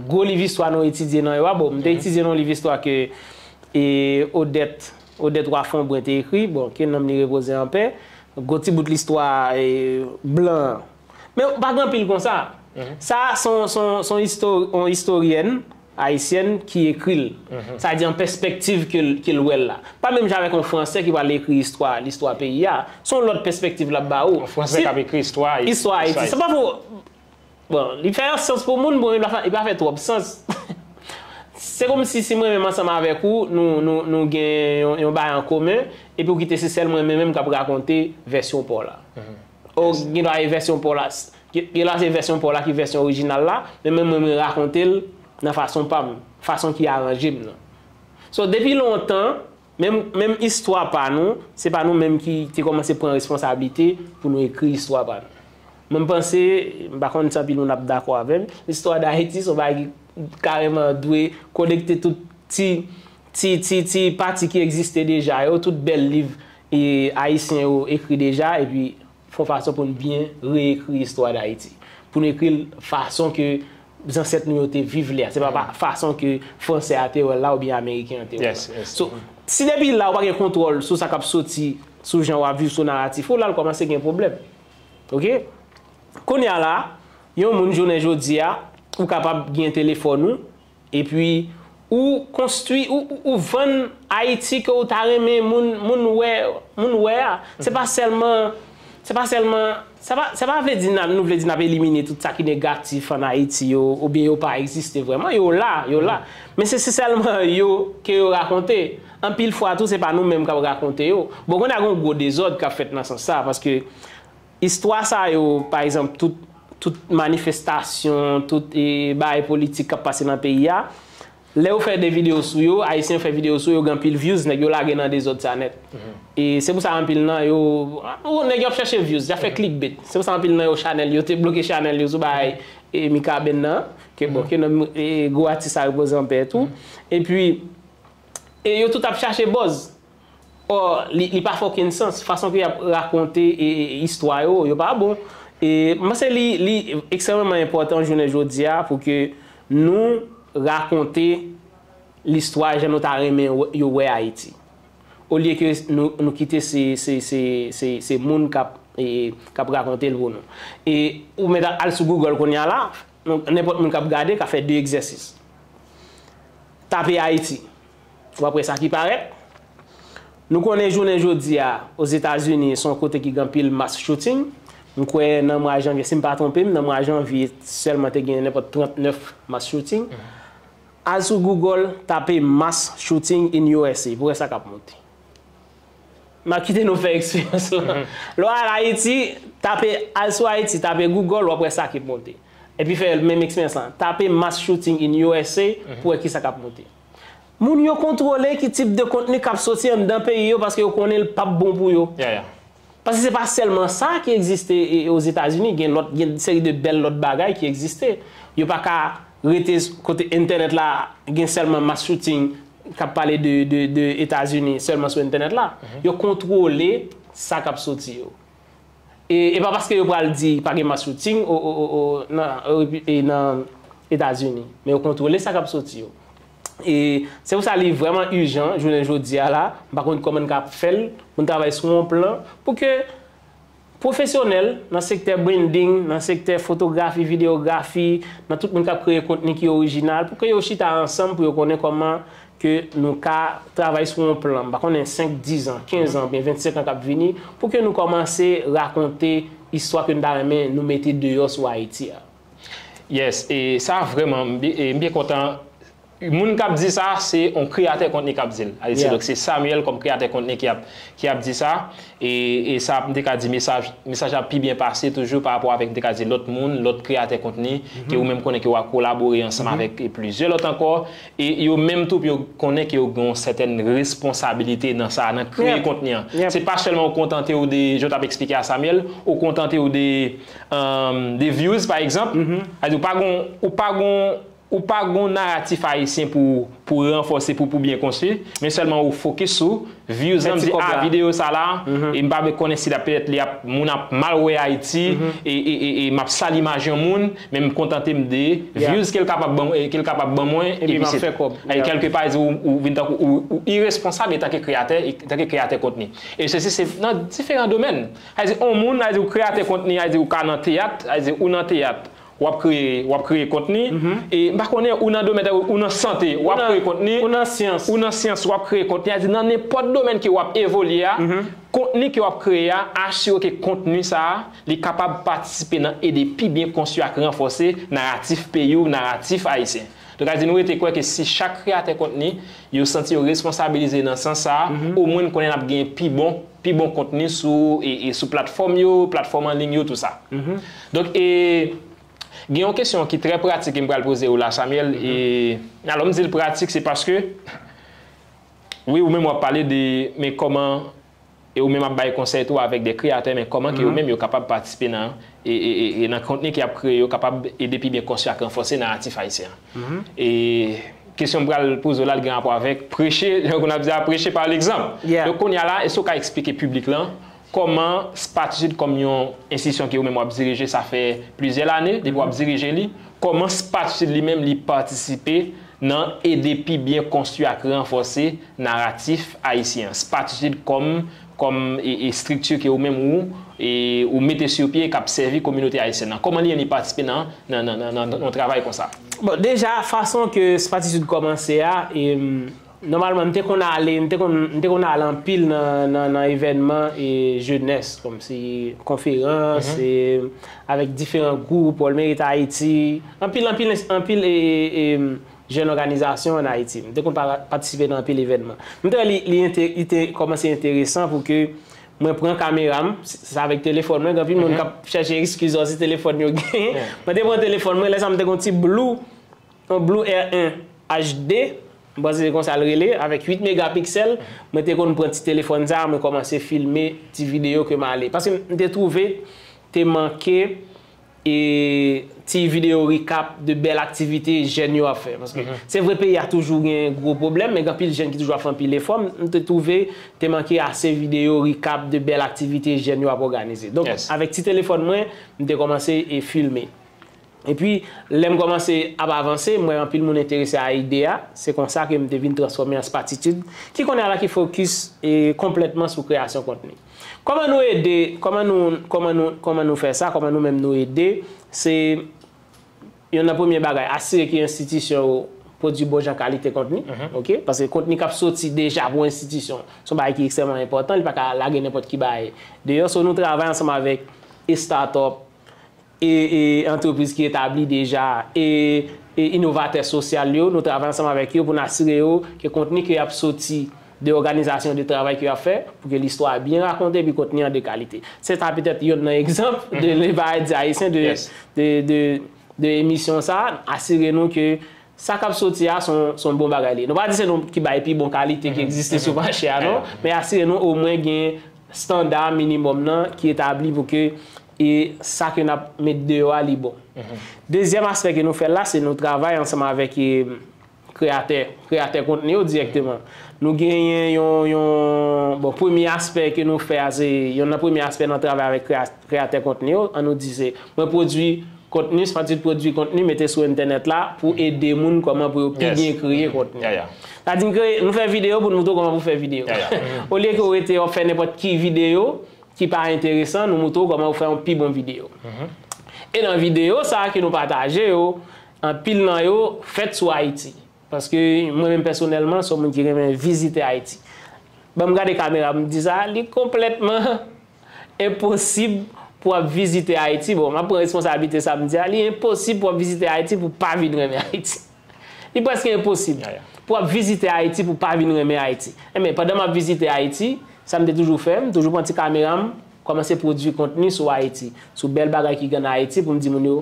gwo liv istwa nou etidye nan yo a. Bon, m te etidye nan liv istwa ke e, Odette, Odette Wafombrun te ekri, bon, ke nanm li repoze an pè, gwo ti bout listwa e, blan an. Men pa gen anpil konsa. Sa, se yon, se yon, se yon isto-, yon istoryèn ayisyèn ki ekri l. Sa di an pèspektiv ke l, ke l wè l la. Pa menm jan avèk yon Fransè ki pral ekri istwa, listwa peyi a. Se yon lòt pèspektiv l ap ba ou. Yon Fransè k ap ekri istwa Ayiti. Istwa Ayiti. Se pa pou, bon, li fè sans pou moun, bon, li pa fè, li pa fè twòp sans. Se kòmsi si mwen menm ansanm avèk ou, nou, nou, nou gen yon, yon bagay an komen, epi ou kite se sèl mwen menm, menm k ap rakonte vèsyon pa w la. Ou gen dwa e vèsyon pa w la, gen, gen dwa se vèsyon pa w la ki vèsyon orijinal la, men mwen, mwen, mwen rakonte l nan fason pa m, fason ki aranje m nan. So, depi lontan, menm, menm istwa pa nou, se pa nou menm ki te kòmanse pran responsablite pou nou ekri istwa pa nou. Mwen, m panse, m pa konn si anpil moun ap dakò avè m, listwa Dayiti se yon bagay ki karèman dwe konekte tout ti, ti, ti, ti pati ki egziste deja yo, tout bèl liv e, ayisyen yo ekri deja, epi fè yon fason pou n byen reekri istwa Dayiti. Pou n ekri l fason ke zansèt nou yo te viv li a. Se pa, pa fason ke Fransè a te wè l la oubyen Ameriken an te wè l la. Yes, yes. So, si depi la ou pa gen kontwòl sou sa k ap soti, sou jan w ap viv, sou naratif ou, la l kòmanse gen pwoblèm. Oke? Kounye a la, yon moun jounen jodi a, ou kapab gen telefòn ou, epi ou konstwi, ou, ou, ou vann Ayiti ke ou ta renmen moun, moun wè, moun wè a. Se pa sèlman, se pa sèlman, sa pa, sa pa vle di n ap, nou vle di n ap elimine tout sa ki negatif ann Ayiti yo, oubyen yo pa egziste vrèman, yo la, yo la. Men se, se sèlman yo ke yo rakonte. Anpil fwa tou, se pa nou menm k ap rakonte yo. Bon, kounye a gen yon gwo dezòd k ap fèt nan sans sa, paske istwa sa yo, pa egzanp, tout, tout manifestasyon, tout e, bagay politik k ap pase nan peyi a, lè yo fè de videyo sou yo, Ayisyen yo fè videyo sou yo, yo gen anpil views, nèg yo lage nan dezòd sa nèt. E se pou sa anpil nan yo, oh, nèg yo ap chèche views, y ap fè clickbait. Se pou sa anpil nan yo chanèl, yo te bloke chanèl yo sou bagay e, Mikaben nan, ke bon, ke nan e, gwo atis sa repoze an pè tou. Epi, e yo tout ap chache buzz. Or, li, li pa fè okenn sans. Fason ke y ap rakonte e, e, istwa yo, yo pa bon. E m panse li, li ekstrèmeman enpòtan jounen jodi a pou ke nou rakonte listwa jan nou ta renmen wè, yo wè Ayiti. Olye ke nou, nou kite se, se, se, se, se moun k ap, e, k ap rakonte l pou nou. E ou mèt al sou Google kounye a la, nenpòt moun k ap gade ka fè de egzèsis. Tape Ayiti. W ap wè sa ki parèt. Nou konnen jounen jodi a, Ozetazini, se yon kote ki gen anpil mass shooting. M kwè nan mwa janvye, si m pa twonpe m, nan mwa janvye sèlman te gen nenpòt trannèf mass shooting. Al sou Google, tape mass shooting in U S A, pou wè sa k ap monte. M ap kite nou fè eksperyans lan. Lè w al Ayiti, tape, al sou Ayiti, tape Google, w ap wè sa k ap monte. Epi fè menm eksperyans lan. Tape mass shooting in U S A pou wè kisa k ap monte. Moun yo kontwole ki tip de kontni k ap soti anndan peyi yo paske yo konnen l p ap bon pou yo. Paske se pa sèlman sa ki egziste e, Ozetazini, gen lòt, gen seri de bèl lòt bagay ki egziste. Yo pa ka rete s- kote entènèt la, gen sèlman mass shooting k ap pale de, de, de Etazini sèlman sou entènèt la. Yo kontwole sa k ap soti yo. E, e pa paske yo pral di pa gen mass shooting o, o, o, o, nan, o, e nan Etazini, men yo kontwole sa k ap soti yo. E se pou sa li vrèman ijan, jounen jodi a la, m pa konn kòman n ka fè l, pou n travay sou yon plan, pou ke pwofesyonèl nan sektè branding, nan sektè fotografi, videyografi, nan tout moun k ap kreye kontni ki orijinal, pou ke yo chita ansanm, pou yo konnen kòman ke nou ka travay sou yon plan, m pa konnen senk, diz an, kenz an, oubyen vennsenk an k ap vini, pou ke nou kòmanse rakonte istwa ke n ta renmen nou mete deyò sou Ayiti a. Yes, e sa vrèman, m bi- e m byen kontan. Moun k ap di sa, se yon kreyatè kontni k ap di l. Donk, se Samuel kòm kreyatè kontni ki ap, ki ap di sa. E, e sa, m te ka di mesaj, mesaj la pi byen pase toujou pa rapò avèk, m te ka di, lòt moun, lòt kreyatè kontni, ke ou menm konnen ke w ap kolabore ansanm avèk, e, plizyè lòt ankò. E yo menm tou, pou yo konnen ke yo gen yon sètèn responsabilite nan sa, nan kreye kontni an. Se pa sèlman ou kontante w de, jan w t ap eksplike a Samuel, ou kontante w de, um, de views, pa egzanp. Sa di, ou pa gon, ou pa gon, ou pa gon naratif ayisyen pou, pou ranfòse, pou, pou byen konstwi, men sèlman ou fokis sou views lan, m di, a, videyo sa la, e m pa vle konnen si l ap, petèt, li ap, moun ap mal wè Ayiti, e, e, e, e m ap sal imaj yon moun, men m kontante m de views ke l kapab ban, e ke l kapab ban mwen, epi se tou. E kèlkepa, ou, ou vin tankou, ou, ou iresponsab antanke kreyatè, e, antanke kreyatè kontni. E sesi, se nan diferan domèn. Sa vle di, yon moun, sa vle di, ou kreyatè kontni, sa vle di, ou ka nan teyat, sa vle di, ou nan teyat. W ap kreye, w ap kreye kontni. E m pa konnen ou nan domèn, ou nan sante, w ap kreye kontni. Ou nan syans. Ou nan syans, w ap kreye kontni. Sa vle di nan nenpòt domèn ke w ap evolye a, kontni ke w ap kreye a, asire ke kontni sa a, li kapab patisipe nan ede pi byen konstwi ak ranfòse naratif peyi w, naratif ayisyen. Donk, sa vle di nou rete kwè ke si chak kreyatè kontni, yo santi yo responsabilize nan sans sa a, omwen n konnen n ap gen pi bon, pi bon kontni sou, e, e sou platfòm yo, platfòm an liy yo, tou sa. Donk, e, Gen yon kesyon ki trè pratik ke m pral poze w la, Samuel. E, alò, m di l pratik, se paske, wi, ou menm w ap pale de, men kòman, e ou menm ap bay konsèy tou avèk de kreyatè, men kòman ke yo menm yo kapab patisipe nan, e, e, e, e nan kontni ke y ap kreye, yo kapab ede pi byen konstwi ak ranfòse naratif ayisyen an. E kesyon m pral poze w la, li gen rapò avèk preche, jan nou ap di a, preche pa legzanp. Donk, kounye a la, èske w ka eksplike piblik lan, kòman Spatitude kòm yon enstitisyon ke ou menm w ap dirije, sa fè plizyè lane depi w ap dirije li, kòman Spatitude li menm li patisipe nan ede pi byen konstwi ak ranfòse naratif ayisyen an? Spatitude kòm, kòm, e, e estrikti ke ou menm ou, e, ou mete sou pye k ap sèvi kominote ayisyèn nan, kòman li menm li patisipe nan, nan, nan, nan, nan yon travay konsa? Bon, deja, fason ke Spatitude kòmanse a, e, nòmalman, m te konn ale, m te konn, m te konn al anpil nan, nan, nan evènman e jenès, kòmsi konferans, e avèk diferan gwoup, World Merit Haiti, anpil, anpil, anpil e, e, e jèn òganizasyon ann Ayiti. M te konn pa- patisipe nan anpil evènman. M te wè li, li, ente- li te kòmanse enteresan pou ke mwen pran kamera m, se avèk telefòn mwen, gen anpil moun k ap chèche ekskiz, se telefòn yo genyen. Mwen te pran telefòn mwen, lè sa a m te gen yon ti Blue, yon Blue R un H D, m panse se konsa l rele, avèk uit megapiksèl, mwen te konn pran ti telefòn sa a, mwen kòmanse filme ti videyo ke m ale. Paske m te twouve te manke, e, ti videyo recap de bèl aktivite jèn yo ap fè. Paske se vre peyi a toujou gen gwo pwoblèm, men gen anpil jèn ki toujou ap fè anpil efò. M te twouve te manke ase videyo recap de bèl aktivite jèn yo ap òganize. Donk, avèk ti telefòn mwen, m te kòmanse e filme. Epi, lè m kòmanse ap avanse, m wè anpil moun enterese a ide a. Se konsa ke m te vin transfòme an Spatitude, ki kounye a la ki fokis e konplètman sou kreyasyon kontni. Kòman nou ede, kòman nou, kòman nou, kòman nou fè sa, kòman nou menm nou ede, se yonn nan premye bagay, asire ke enstitisyon yo pwodui bon jan kalite kontni, oke? Paske kontni k ap soti deja pou enstitisyon, se yon bagay ki ekstrèmman enpòtan, li pa ka lage nenpòt ki bagay deyò. So, nou travay ansanm avèk e startup, e, e antrepriz ki etabli deja, e, e inovatè sosyal yo, nou travay ansanm avèk yo pou n asire yo ke kontni ke y ap soti de òganizasyon de travay ke y ap fè pou ke listwa a byen rakonte epi kontni an de kalite. Se ta petèt yonn nan egzanp de le bagay di ayisyen de, de, de, de emisyon sa a, asire nou ke sa k ap soti a se yon, se yon bon bagay li ye. Nou pa di se nou ki bay pi bon kalite ki egziste sou mache a non, men asire nou omwen gen estanda minimòm nan ki etabli pou ke e sa ke n ap met deyò a li bon. Dezyèm aspè ke nou fè la, se nou travay ansanm avèk e, kreyatè, kreyatè kontni yo dirèkteman. Nou genyen yon, yon, bon, premye aspè ke nou fè a, se, yonn nan premye aspè nan travay avèk kreya-, kreyatè kontni yo, an nou di se, mwen pwodui kontni, Smartsuit pwodui kontni, mete sou entènèt la pou ede moun kòman pou yo pi byen kreye kontni. Sa di n kreye, nou fè videyo pou n moutre w kòman pou fè videyo. Olye ke w rete w ap fè nenpòt ki videyo, ki pa enteresan, nou moutre w kòman pou fè yon pi bon videyo. E nan videyo sa a ke nou pataje yo, anpil nan yo fèt sou Ayiti. Paske mwen menm pèsonèlman, se yon moun ki renmen vizite Ayiti. Ban m gade kamera m di sa, li konplètman enposib pou w ap vizite Ayiti. Bon, m ap pran responsablite sa m di a, li enposib pou w ap vizite Ayiti pou w pa vin renmen Ayiti. Li prèske enposib pou w ap vizite Ayiti pou w pa vin renmen Ayiti. Enben, pandan m ap vizite Ayiti, sa m te toujou fè, m toujou pran ti kamera m, kòmanse pwodui kontni sou Ayiti, sou bèl bagay ki gen nan Ayiti pou m di moun yo,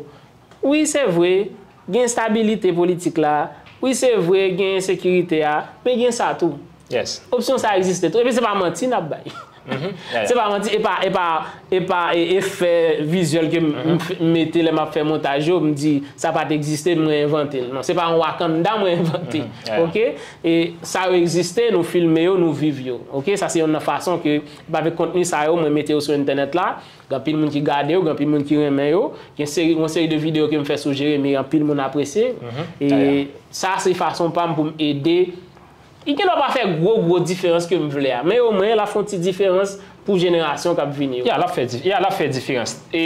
wi, se vre, gen enstabilite politik la, wi, se vre, gen ensekirite a, men gen sa tou. Opsyon sa egziste tou. Epi se pa manti n ap bay. Se pa manti, e pa, e pa, e pa e, efè vizyèl ke m, m f-, m mete lè m ap fè montaj yo, m di sa pa t egziste, mwen envante l. Non, se pa yon Wakanda mwen envante. Oke? E sa yo egziste, nou filme yo, nou viv yo. Oke? Sa se yonn nan fason ke, avèk kontni sa yo, mwen mete yo sou entènèt la. Gen anpil moun ki gade yo, gen anpil moun ki renmen yo. Gen seri, yon seri de videyo ke m fè sou Jeremi, anpil moun apresye. E sa se fason pa m pou m ede Li gendwa pa fè gwo, gwo diferans ke m vle a, men omwen l ap fè yon ti diferans pou jenerasyon k ap vini yo. Ya, l ap fè di-, ya, l ap fè diferans. E,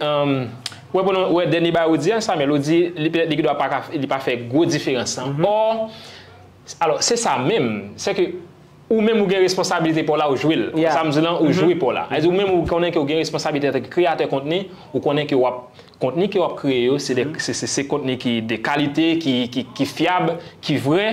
um, wè, pou nou, wè, dènye bagay ou di a, Samuel, ou di, li petèt, li gendwa pa ka, li pa fè gwo diferans lan. Or, alò, se sa menm, se ke ou menm ou gen responsabilite pa w la, ou jwe l. Sa m di lan, ou jwe pa w la. Sa vle di ou menm ou konnen ke ou gen responsabilite antanke kreyatè kontni, ou konnen ke w ap, kontni ke w ap kreye yo, se de, se, se, se kontni ki de kalite, ki, ki, ki fyab, ki vrè.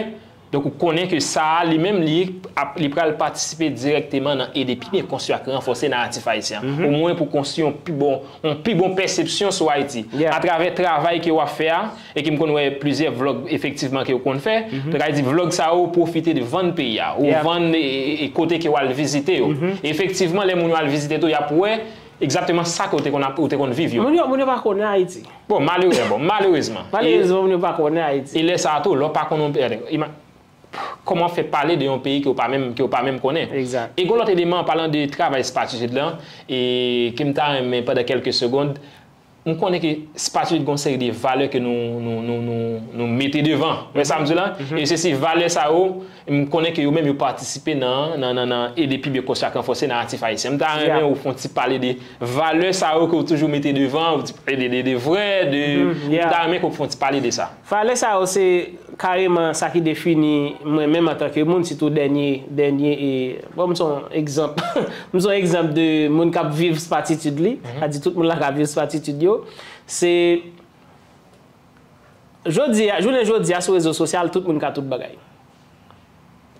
Donk, ou konnen ke sa a, li menm, li ap, li pral patisipe dirèkteman nan ede pi byen konstwi ak ranfòse naratif ayisyen an. Omwen pou konstwi yon pi bon, yon pi bon pèsepsyon sou Ayiti. Atravè travay ke w ap fè a, e ke m konn wè plizyè vlòg efektivman ke w konn fè. Donk, sa vle di vlòg sa yo pwofite de vann peyi a, ou vann e, e, e kote ke w al vizite yo. Efektivman, lè moun yo al vizite tou, y ap wè egzakteman sa ke w te konn ap, ou te konn viv yo. Moun yo, moun yo pa konnen Ayiti. Bon, malere-, bon, malerezman. Malerezman, moun yo pa konnen Ayiti. E lè sa a tou, lè w pa konn yon peyi, ima-, kòman fè pale de yon peyi ke w pa menm, ke w pa menm konnen? Egzak. E gon lòt eleman, an palan de travay Spartitude lan, e ke m ta renmen pandan kèlke segond, m konnen ke Spartitude gon seri de valè ke nou, nou, nou, nou, nou mete devan. Ou wè sa m di la? E se si valè sa yo, m konnen ke yo menm yo patisipe nan, nan, nan, nan ede pi byen konstwi ak ranfòse naratif ayisyen. M ta renmen ou fè yon ti pale de valè sa yo ke w toujou mete devan, ou di, de, de, de vrè, de, m ta renmen ke w fè yon ti pale de sa. Valè sa yo se kareman sa ki defini mwen menm antanke moun, sitou dènye, dènye, e, bon, m se yon egzanp. M se yon egzanp de moun k ap viv Spartitude li, sa di tout moun la k ap viv Spartitude yo. Se Jodi a, jounen jodi a, sou rezo sosyal, tout moun ka tout bagay.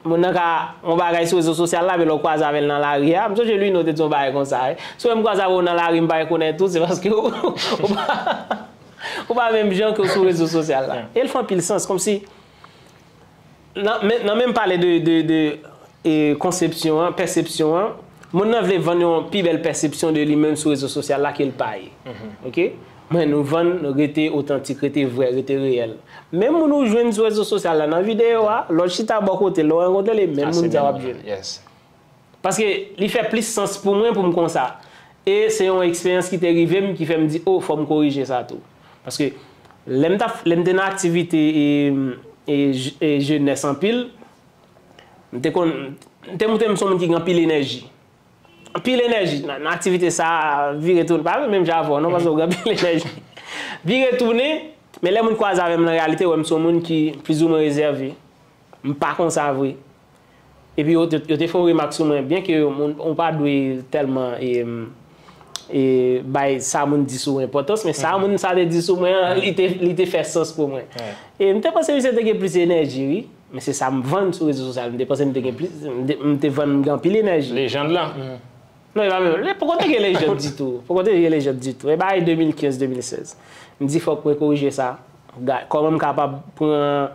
Moun nan ka yon bagay sou rezo sosyal la, men lè w kwaze avè l nan lari a, m sonje Lino te di yon bagay konsa, wi. Si w wè m kwaze avè w nan lari, m pa rekonèt ou, se paske w, w pa, w pa menm jan ke w sou rezo sosyal la. E l fè anpil sans, kòmsi, nan, men, nan menm pale de, de, de, e, konsepsyon an, pèsepsyon an, moun nan vle vann yon pi bèl pèsepsyon de li menm sou rezo sosyal la ke l pa ye. Oke? Mwen, nou vann rete otantik, rete vrè, rete reyèl. Menm moun ou jwenn sou rezo sosyal la, nan videyo a, lè w chita bò kote l, lè w rankontre l, e menm moun sa w ap jwenn. Paske li fè plis sans pou mwen pou m konsa. E se yon eksperyans ki te rive m ki fè m di, o, fò m korije sa tou. Paske lè m t ap, lè m te nan aktivite e, e, e jenès anpil, m te konn, m te montre m se yon moun ki gen anpil enèji. Anpil enèji nan, nan aktivite sa a, vire tounen. Pa menm jan avè w, non, paske w gen anpil enèji. Vire tounen, men lè moun kwaze avè m nan reyalite, yo wè m se yon moun ki plizoumwen rezève. M pa konsa vre. Epi yo te, yo te fè yon remak sou mwen, byen ke moun, ou pa dwe tèlman, e, e, bay sa moun di sou ou enpòtans, men sa moun sa te di sou mwen an, li te, li te fè sans pou mwen. E m te panse misye te gen plis enèji, wi. Men se sa m vann sou rezo sosyal. M te panse m te gen plis, m te, m te vann m gen anpil enèji. Lejand lan. Non, e pa menm. Poko te gen lejand ditou. Poko te gen lejand ditou. E bay de mil kenz, de mil sèz. M di fòk mwen korije sa. Kòman m kapab pran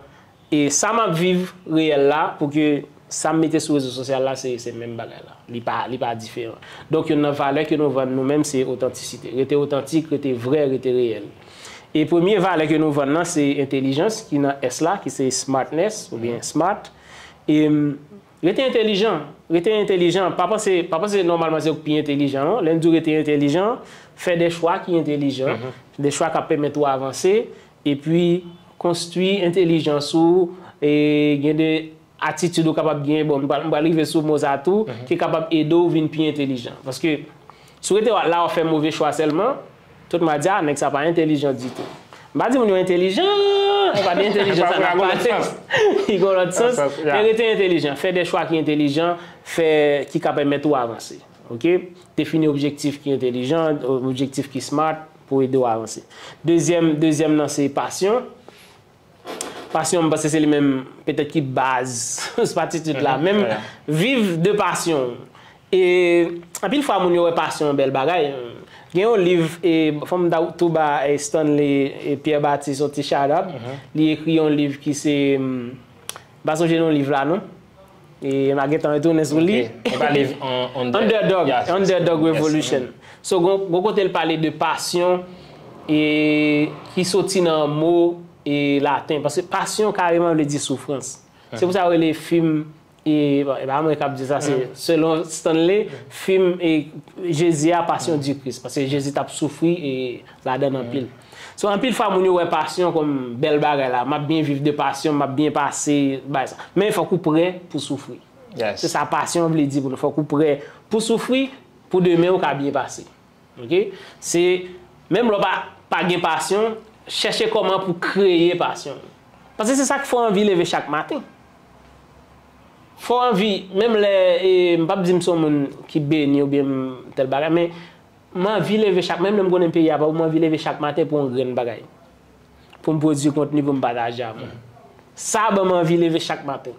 e sa m ap viv reyèl la pou ke sa m mete sou rezo sosyal la se, se menm bagay la. Li pa, li pa diferan. Donk, youn nan valè ke nou vann nou menm se otantisite. Rete otantik, rete vrè, rete reyèl. E premye valè ke nou vann nan se entelijans ki nan S la, ki se smartness oubyen smart. E, rete entelijan, rete entelijan. Pa panse, pa panse nòmalman se ou k pi entelijan, non. Lè n di w rete entelijan, fè de chwa ki entelijan, de chwa k ap pèmèt ou avanse, epi konstwi entelijans ou, e gen de atitid ou kapab gen, bon, m pral, m pral rive sou mo sa tou, ki kapab ede w vin pi entelijan. Paske, si w rete la w ap fè move chwa sèlman, tout moun a di, a, nèg sa pa entelijan ditou. M pa di moun yo entelijan, e pa de entelijans sa n ap pale. Li gen lòt sans, men rete entelijan, fè de chwa ki entelijan, fè, ki ka pèmèt ou avanse. Oke? Defini objektif ki entelijan, objektif ki smart pou ede w avanse. Dezyèm, dezyèm nan se pasyon. Pasyon, m panse se li menm, petèt ki baz, se pa titid la, men viv de pasyon. E anpil fwa, moun yo wè pasyon yon bèl bagay. Gen yon liv, e, fò m ta tou ba, e, Stanley, e, Pierre Baptiste yon ti shout out. Li ekri yon liv ki se, m pa sonje non liv la, non. E m a gentan retounen sou li. Underdog, Underdog Revolution. So, gon, gon kote l pale de pasyon e ki soti nan mo e laten. Paske pasyon kareman vle di soufrans. Se pou sa yo rele fim, e, bon, e pa mwen k ap di sa, se selon Stanley, fim e Jezi a, Passion du Christ. Paske Jezi t ap soufri e ladan l anpil. So, anpil fwa, moun yo wè pasyon kòm bèl bagay la. M ap byen viv de pasyon, m ap byen pase, bagay sa. Men fòk ou prè pou soufri. Se sa pasyon vle di pou nou. Fòk ou prè pou soufri, pou demen ou ka byen pase. Oke? Se, menm lè w pa, pa gen pasyon, chèche kòman pou kreye pasyon. Paske se sa k fè w anvi leve chak maten. Fò w anvi, menm lè, e, m p ap di m se yon moun ki beni oubyen m tèl bagay, men m anvi leve chak, menm lè m konnen peyi a pa bon, m anvi leve chak maten pou yon grenn bagay. Pou m pwodui kontni pou m pataje avè w. Sa ban m anvi leve chak maten.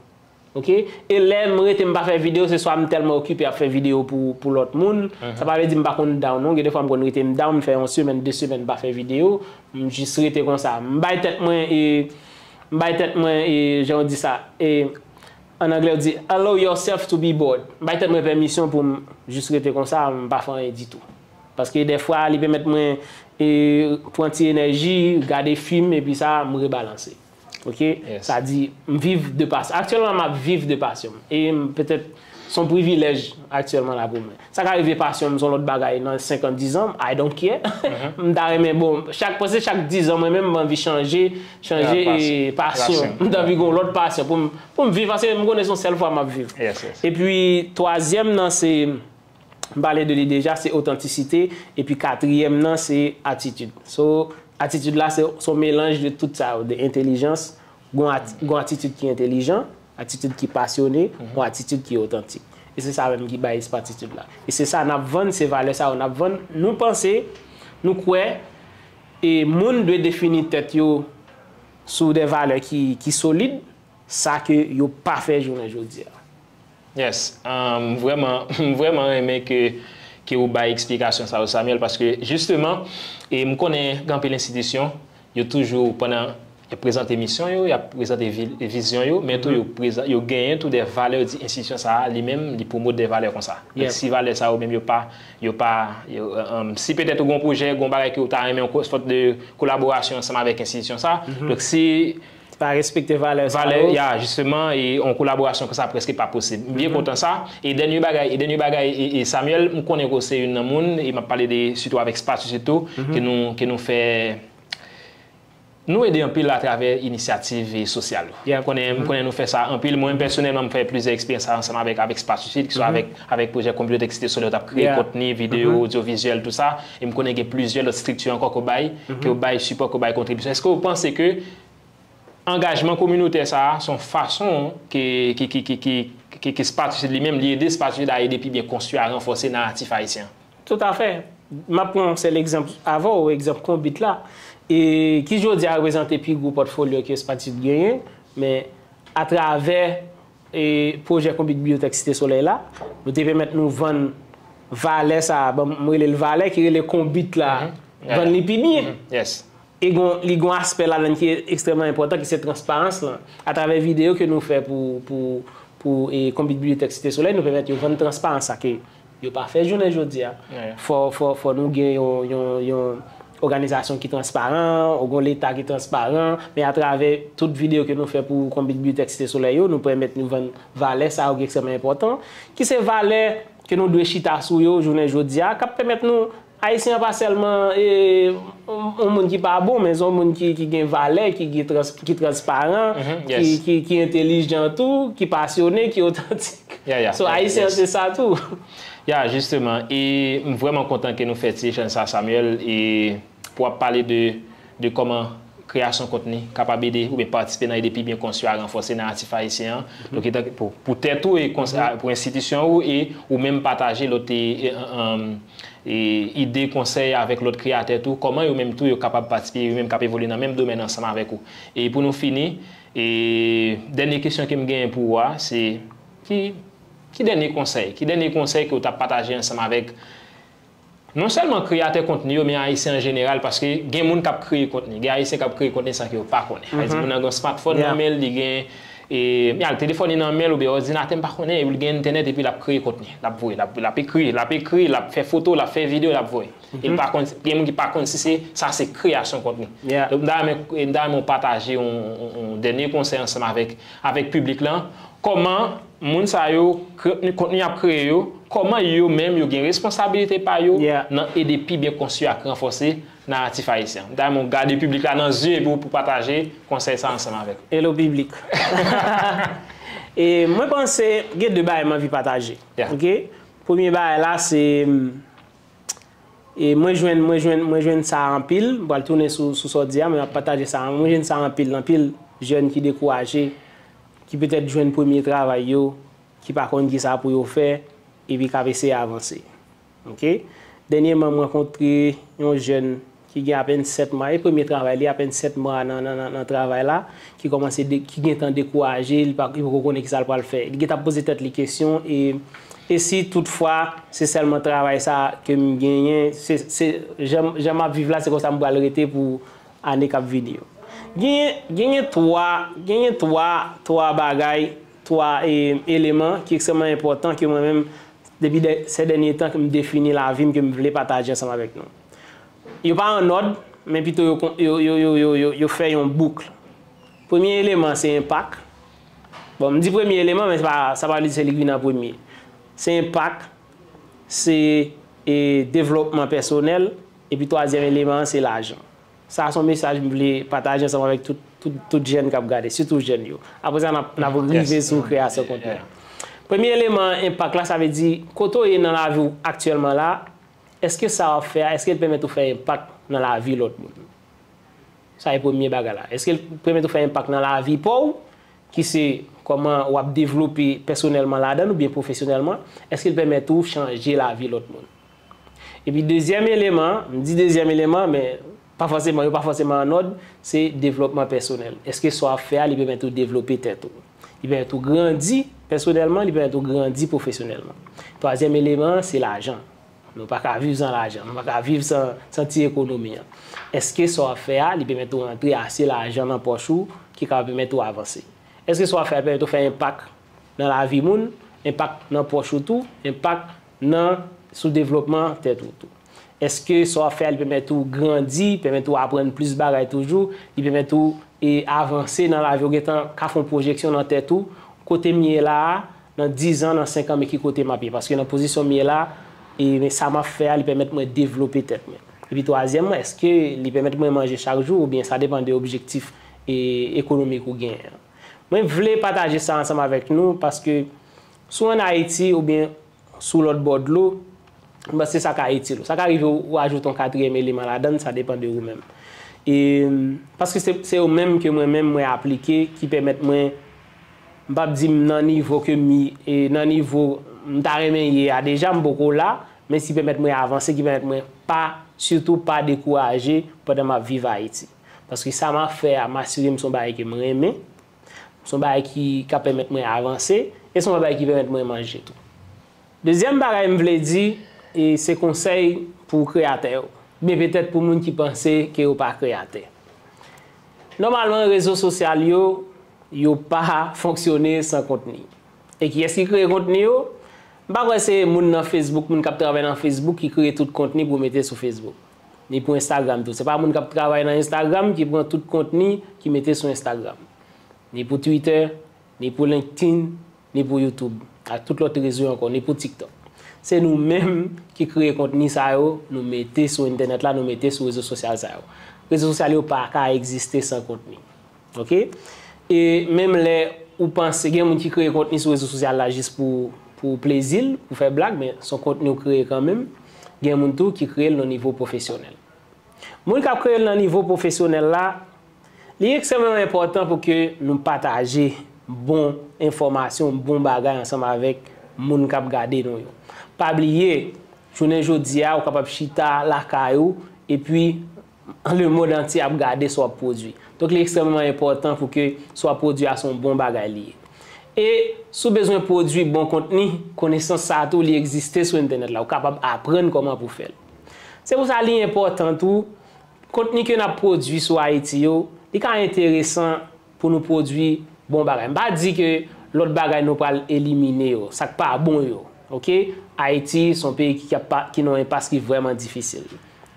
Oke? E lè m rete m pa fè videyo, se swa m tèlman okipe ap fè videyo pou, pou lòt moun. Sa pa vle di m pa konn down, non. Gen de fwa m konn rete m down, m fè yon semèn, de semèn m pa fè videyo. M jis rete konsa. M bay tèt mwen, e, m bay tèt mwen, e, jan yo di sa, e, an anglè yo di, allow yourself to be bored. M bay tèt mwen pèmisyon pou m jis rete konsa, m pa fè anyen ditou. Paske dèfwa, li pèmèt mwen, e, pran ti enèji, gade fim, epi sa, m rebalanse. Oke? Sa di, m viv de pasyon. Aktyèlman, m ap viv de pasyon m. E m, petèt, se yon privilèj aktyèlman la pou mwen. Sa ka rive pasyon m se yon lòt bagay nan senk an, diz an, I don't care. M ta renmen, bon, chak, paske chak diz an, mwen menm, m anvi chanje, chanje, e, pasyon. M ta anvi gen yon lòt pasyon pou m, pou m viv, paske m konnen se yon sèl fwa m ap viv. Epi, twazyèm nan, se, m pale de li deja, se otantisite. Epi katriyèm nan, se atitid. So, atitid la, se, se yon melanj de tout sa yo, de entelijans, gon ati-, gon atitid ki entelijan, atitid ki pasyone, gon atitid ki otantik. E se sa menm ki bay espatitid la. E se sa n ap vann, se valè sa yo n ap vann. Nou panse, nou kwè, e moun dwe defini tèt yo sou de valè ki, ki solid, sa ke yo pa fè jounen jodi a. Yes, um, m vrèman, m vrèman renmen ke, ke ou bay eksplikasyon sa yo, Samuel, paske jisteman, e m konnen gen anpil enstitisyon, yo toujou, pandan y ap prezante misyon yo, y ap prezante vi-, vizyon yo, men tou yo prezan-, yo genyen tou de valè, yo di enstitisyon sa a, li menm, li pwomot de valè konsa. Donk, si valè sa yo menm yo pa, yo pa, yo, um, si petèt ou gen yon pwojè, gen yon bagay ke ou ta renmen, yon ko-, sòt de kolaborasyon ansanm avèk enstitisyon sa, donk si pa respekte valè sa yo. Valè, ya, jisteman, e yon kolaborasyon konsa prèske pa posib. M byen kontan sa. E dènye bagay, e dènye bagay, e, e Samuel, m konnen ke w se youn nan moun, e m ap pale de, sitou avèk Spatus tou, ke nou, ke nou fè, nou ede anpil atravè inisyativ, e, sosyal yo. M konnen, m konnen nou fè sa anpil. Mwen menm pèsonèlman, m fè plizyè eksperyans sa ansanm avèk, avèk Spatus, ki swa avèk, avèk pwojè Kominote Eksite Solè, yo t ap kreye kontni, videyo, odyovizyèl, tou sa. E m konnen gen plizyè lòt estrikti ankò ke w bay, ke w bay sipò, ke w bay kontribisyon. Èske w panse ke angajman kominotè sa a, se yon fason ke, ke, ke Spatus li menm, li ede Spatus a ede pi byen konstwi, a ranfòse naratif ayisyen an? Toutafè. M ap pran yon sèl egzanp avè w, egzanp Konbit la. E ki jodi a reprezante pi gwo pòtfolyo ke Spatus genyen, men atravè e pwojè Konbit Bibliyotèk Site Solèy la, nou te pèmèt nou vann valè sa a, bon, m rele l valè, ki rele Konbit la, vann li pi byen. E gon, li gon aspè ladan ki ekstrèmman enpòtan, ki se transparans lan. Atravè videyo ke nou fè pou, pou, pou e, Konbit Bibliyotèk Site Solèy, nou pèmèt yo vann transparans sa ke yo pa fè jounen jodi a. Fò, fò, fò nou gen yon, yon, yon òganizasyon ki transparan, ou gon Leta ki transparan, men atravè tout videyo ke nou fè pou Konbit Bibliyotèk Site Solèy yo, nou pèmèt nou vann valè sa yo ki ekstrèmman enpòtan, ki se valè ke nou dwe chita sou yo jounen jodi a, k ap pèmèt nou, Ayisyen an pa sèlman e, yon, yon moun ki pa bon, men se yon moun ki, ki gen valè, ki, ki, trans, ki transparan, ki, ki, ki entelijan tou, ki pasyone, ki otantik. So, Ayisyen an se sa tou. Ya, jisteman, e m vrèman kontan ke nou fè ti echanj sa, Samuel, e pou w ap pale de, de kòman kreyasyon kontni kapab ede oubyen patisipe nan ede pi byen konstwi a ranfòse naratif ayisyen an. Donk, etan ke pou, pou tèt ou e kons- a- pou enstitisyon ou e ou menm pataje lòt e, e, e, e, ide, konsèy avèk lòt kreyatè tou, kòman yo menm tou yo kapab patisipe, yo menm k ap evolye nan menm domèn ansanm avèk ou. E pou nou fini, e dènye kesyon ke m genyen pou ou a, se ki, ki dènye konsèy, ki dènye konsèy ke w t ap pataje ansanm avèk non sèlman kreyatè kontni yo, men Ayisyen an jeneral, paske gen moun k ap kreye kontni. Gen Ayisyen k ap kreye kontni san ke yo pa konnen. Sa vle di, moun nan gen yon smartphone nan men l, li gen, e, li al telefòn li nan men l, oubyen òdinatè, m pa konnen, epi l gen entènèt, epi l ap kreye kontni. L ap voye, l ap, l ap ekri, l ap ekri, l ap fè foto, l ap fè videyo, l ap voye. E l pa konn, gen moun ki pa konn si se, sa se kreyasyon kontni. Donk, m ta renmen, m ta renmen w pataje yon, yon, yon dènye konsèy ansanm avèk, avèk piblik lan. Kòman moun sa yo, kre- kontni y ap kreye yo, kòman yo menm yo gen responsabilite pa yo nan ede pi byen konstwi ak ranfòse naratif ayisyen an. M ta renmen w gade piblik la nan zye epi w pou pataje konsèy sa ansanm avèk yo. Hello piblik. E mwen panse gen de bagay m anvi pataje. Ok? Premye bagay la se, e mwen jwenn, mwen jwenn, mwen jwenn sa anpil. M pral tounen sou, sou sa w di a, men m ap pataje sa. Mwen jwenn sa anpil, anpil jèn ki dekouraje, ki petèt jwenn premye travay yo, ki pa konn kisa pou yo fè, epi k ap eseye avanse. Ok? Dènyèman, m rankontre yon jèn ki gen apèn sèt mwa, e premye travay li, apèn sèt mwa nan, nan, nan, nan travay la, ki kòmanse de, ki gentan dekouraje, li pa, li poko konnen kisa l pral fè. Li gentan ap poze tèt li kesyon, e, e si toutfwa se sèlman travay sa ke m genyen, se, se, jan, jan m ap viv la, se konsa m pral rete pou ane k ap vini yo. Genyen, genyen twa, genyen twa, twa bagay, twa, e, eleman ki ekstrèmman enpòtan ke mwen menm, depi dè, se dènye tan ke m defini lavi m, ke m vle pataje ansanm avèk nou. Yo pa an òd, men pito yo kon- yo, yo, yo, yo, yo, yo fè yon bouk. Premye eleman, se enpak. Bon, m di premye eleman, men se pa, sa pa vle di se li ki vin an premye. Se enpak, se, e, devlòpman pèsonèl, epi twazyèm eleman an, se lajan. Sa a se yon mesaj m vle pataje ansanm avèk tout, tout, tout jèn k ap gade, sitou jèn yo. Apre sa, n ap, n ap rive sou kreyasyon kontni a. Premye eleman enpak la, sa vle di kote w ye nan lavi w aktyèlman la, èske sa w ap fè a, èske l pèmèt ou fè enpak nan lavi lòt moun? Sa e premye bagay la. Èske l pèmèt ou fè enpak nan lavi pa w, ki se kòman w ap devlope pèsonèlman ladan l oubyen pwofesyonèlman? Èske l pèmèt ou chanje lavi lòt moun? Epi dezyèm eleman, m di dezyèm eleman, men pa fòseman, yo pa fòseman an òd, se devlòpman pèsonèl. Èske sa w ap fè a, li pèmèt ou devlope tèt ou? Li pèmèt ou grandi pèsonèlman, li pèmèt ou grandi pwofesyonèlman. Twazyèm eleman an, se lajan. Nou pa ka viv san lajan, nou pa ka viv san, san ti ekonomi an. Èske sa w ap fè a, li pèmèt ou rantre ase lajan nan pòch ou ki ka pèmèt ou avanse? Èske sa w ap fè a pèmèt ou fè enpak nan lavi moun, enpak nan pòch ou tou, enpak nan, sou devlòpman tèt ou tou? Èske sa w ap fè a, li pèmèt ou grandi, pèmèt ou aprann plis bagay toujou, li pèmèt ou, e, avanse nan lavi w, gentan ka fè yon pwojeksyon nan tèt ou, kote m ye la a, nan dizan, nan senk an, men ki kote m ap ye? Paske nan pozisyon m ye la, e, men sa m ap fè a, li pèmèt mwen devlope tèt mwen. Epi twazyèmman, èske li pèmèt mwen manje chak jou oubyen sa depann de objektif, e, ekonomik ou genyen an? Mwen vle pataje sa ansanm avèk nou paske si w ann Ayiti oubyen sou lòt bò dlo, m panse sa ka itil ou. Sa ka rive ou, ou ajoute yon katriyèm eleman ladan l, sa depann de ou menm. E, paske se, se yo menm ke mwen menm mwen aplike ki pèmèt mwen, m p ap di m nan nivo ke m ye, e nan nivo m ta renmen ye a deja, m poko la, men ki pèmèt mwen avanse, ki pèmèt mwen pa, sitou pa dekouraje pandan m ap viv Ayiti. Paske sa m ap fè a, m asire m se yon bagay ke m renmen. Se yon bagay ki ka pèmèt mwen avanse, e se yon bagay ki pèmèt mwen manje tou. Dezyèm bagay m vle di, e se konsèy pou kreyatè yo. Oubyen petèt pou moun ki panse ke yo pa kreyatè. Nòmalman, rezo sosyal yo, yo pa fonksyone san kontni. E kiyès ki kreye kontni yo? M pa kwè se moun nan Facebook, moun k ap travay nan Facebook ki kreye tout kontni pou mete sou Facebook. Ni pou Instagram tou. Se pa moun k ap travay nan Instagram ki pran tout kontni ki mete sou Instagram. Ni pou Twitter, ni pou LinkedIn, ni pou YouTube, ak tout lòt rezo ankò, ni pou TikTok. Se nou menm ki kreye kontni sa yo, nou mete sou entènèt la, nou mete sou rezo sosyal sa yo. Rezo sosyal yo pa ka egziste san kontni. Oke? E menm lè ou panse gen moun ki kreye kontni sou rezo sosyal la jis pou, pou plezi l, pou fè blag, men se yon kontni ou kreye kanmenm. Gen moun tou ki kreye l nan nivo pwofesyonèl. Moun k ap kreye l nan nivo pwofesyonèl la, li ekstrèmeman enpòtan pou ke nou pataje bon enfòmasyon, bon bagay ansanm avèk moun k ap gade nou yo. Pa bliye, jounen jodi a, ou kapab chita lakay ou, epi lemonn antye ap gade sa w ap pwodui. Donk, li ekstrèmeman enpòtan pou ke sa w ap pwodui a se yon bon bagay li ye. E si w bezwen pwodui bon kontni, konesans sa a tou, li egziste sou entènèt la. Ou kapab aprann kòman pou fè l. Se pou sa li enpòtan tou, kontni ke n ap pwodui sou Ayiti yo, li ka enteresan pou nou pwodui bon bagay. M pa di ke lòt bagay nou pral elimine yo, sa k pa bon yo. Oke? Ayiti se yon peyi ki, ki ap pa, ki nan yon enpas ki vrèman difisil.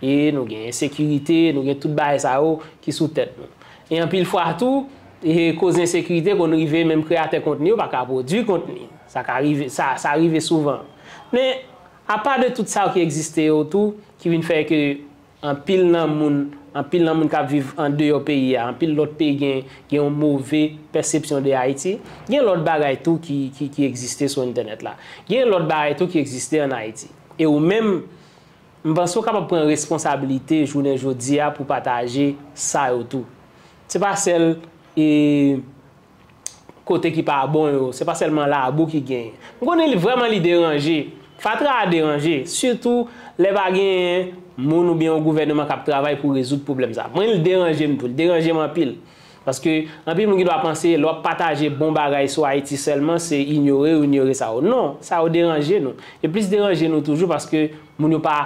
E nou gen ensekirite, nou gen tout bagay sa yo ki sou tèt nou. E anpil fwa tou, e koz ensekirite konn rive menm kreyatè kontni yo pa ka pwodui kontni. Sa ka rive, sa, sa rive souvan. Men, apa de tout sa yo ki egziste yo tou, ki vin fè ke anpil nan moun, anpil nan moun k ap viv andeyò peyi a, anpil lòt peyi gen, gen yon move pèsepsyon de Ayiti. Gen lòt bagay tou ki, ki, ki egziste sou entènèt la. Gen lòt bagay tou ki egziste ann Ayiti. E ou menm, m panse w kapab pran responsablite jounen jodi a pou pataje sa yo tou. Se pa sèl, e, kote ki pa bon yo, se pa sèlman labou ki genyen. M konnen li vrèman li deranje. Fatra a deranje, sitou lè pa genyen moun oubyen yon gouvèneman k ap travay pou rezoud pwoblèm sa. Mwen, li deranje m tou, li deranje m anpil. Paske anpil moun gen dwa panse lè w ap pataje bon bagay sou Ayiti sèlman, se inyore ou inyore sa yo. Non, sa yo deranje nou. E plis deranje nou toujou paske moun yo pa,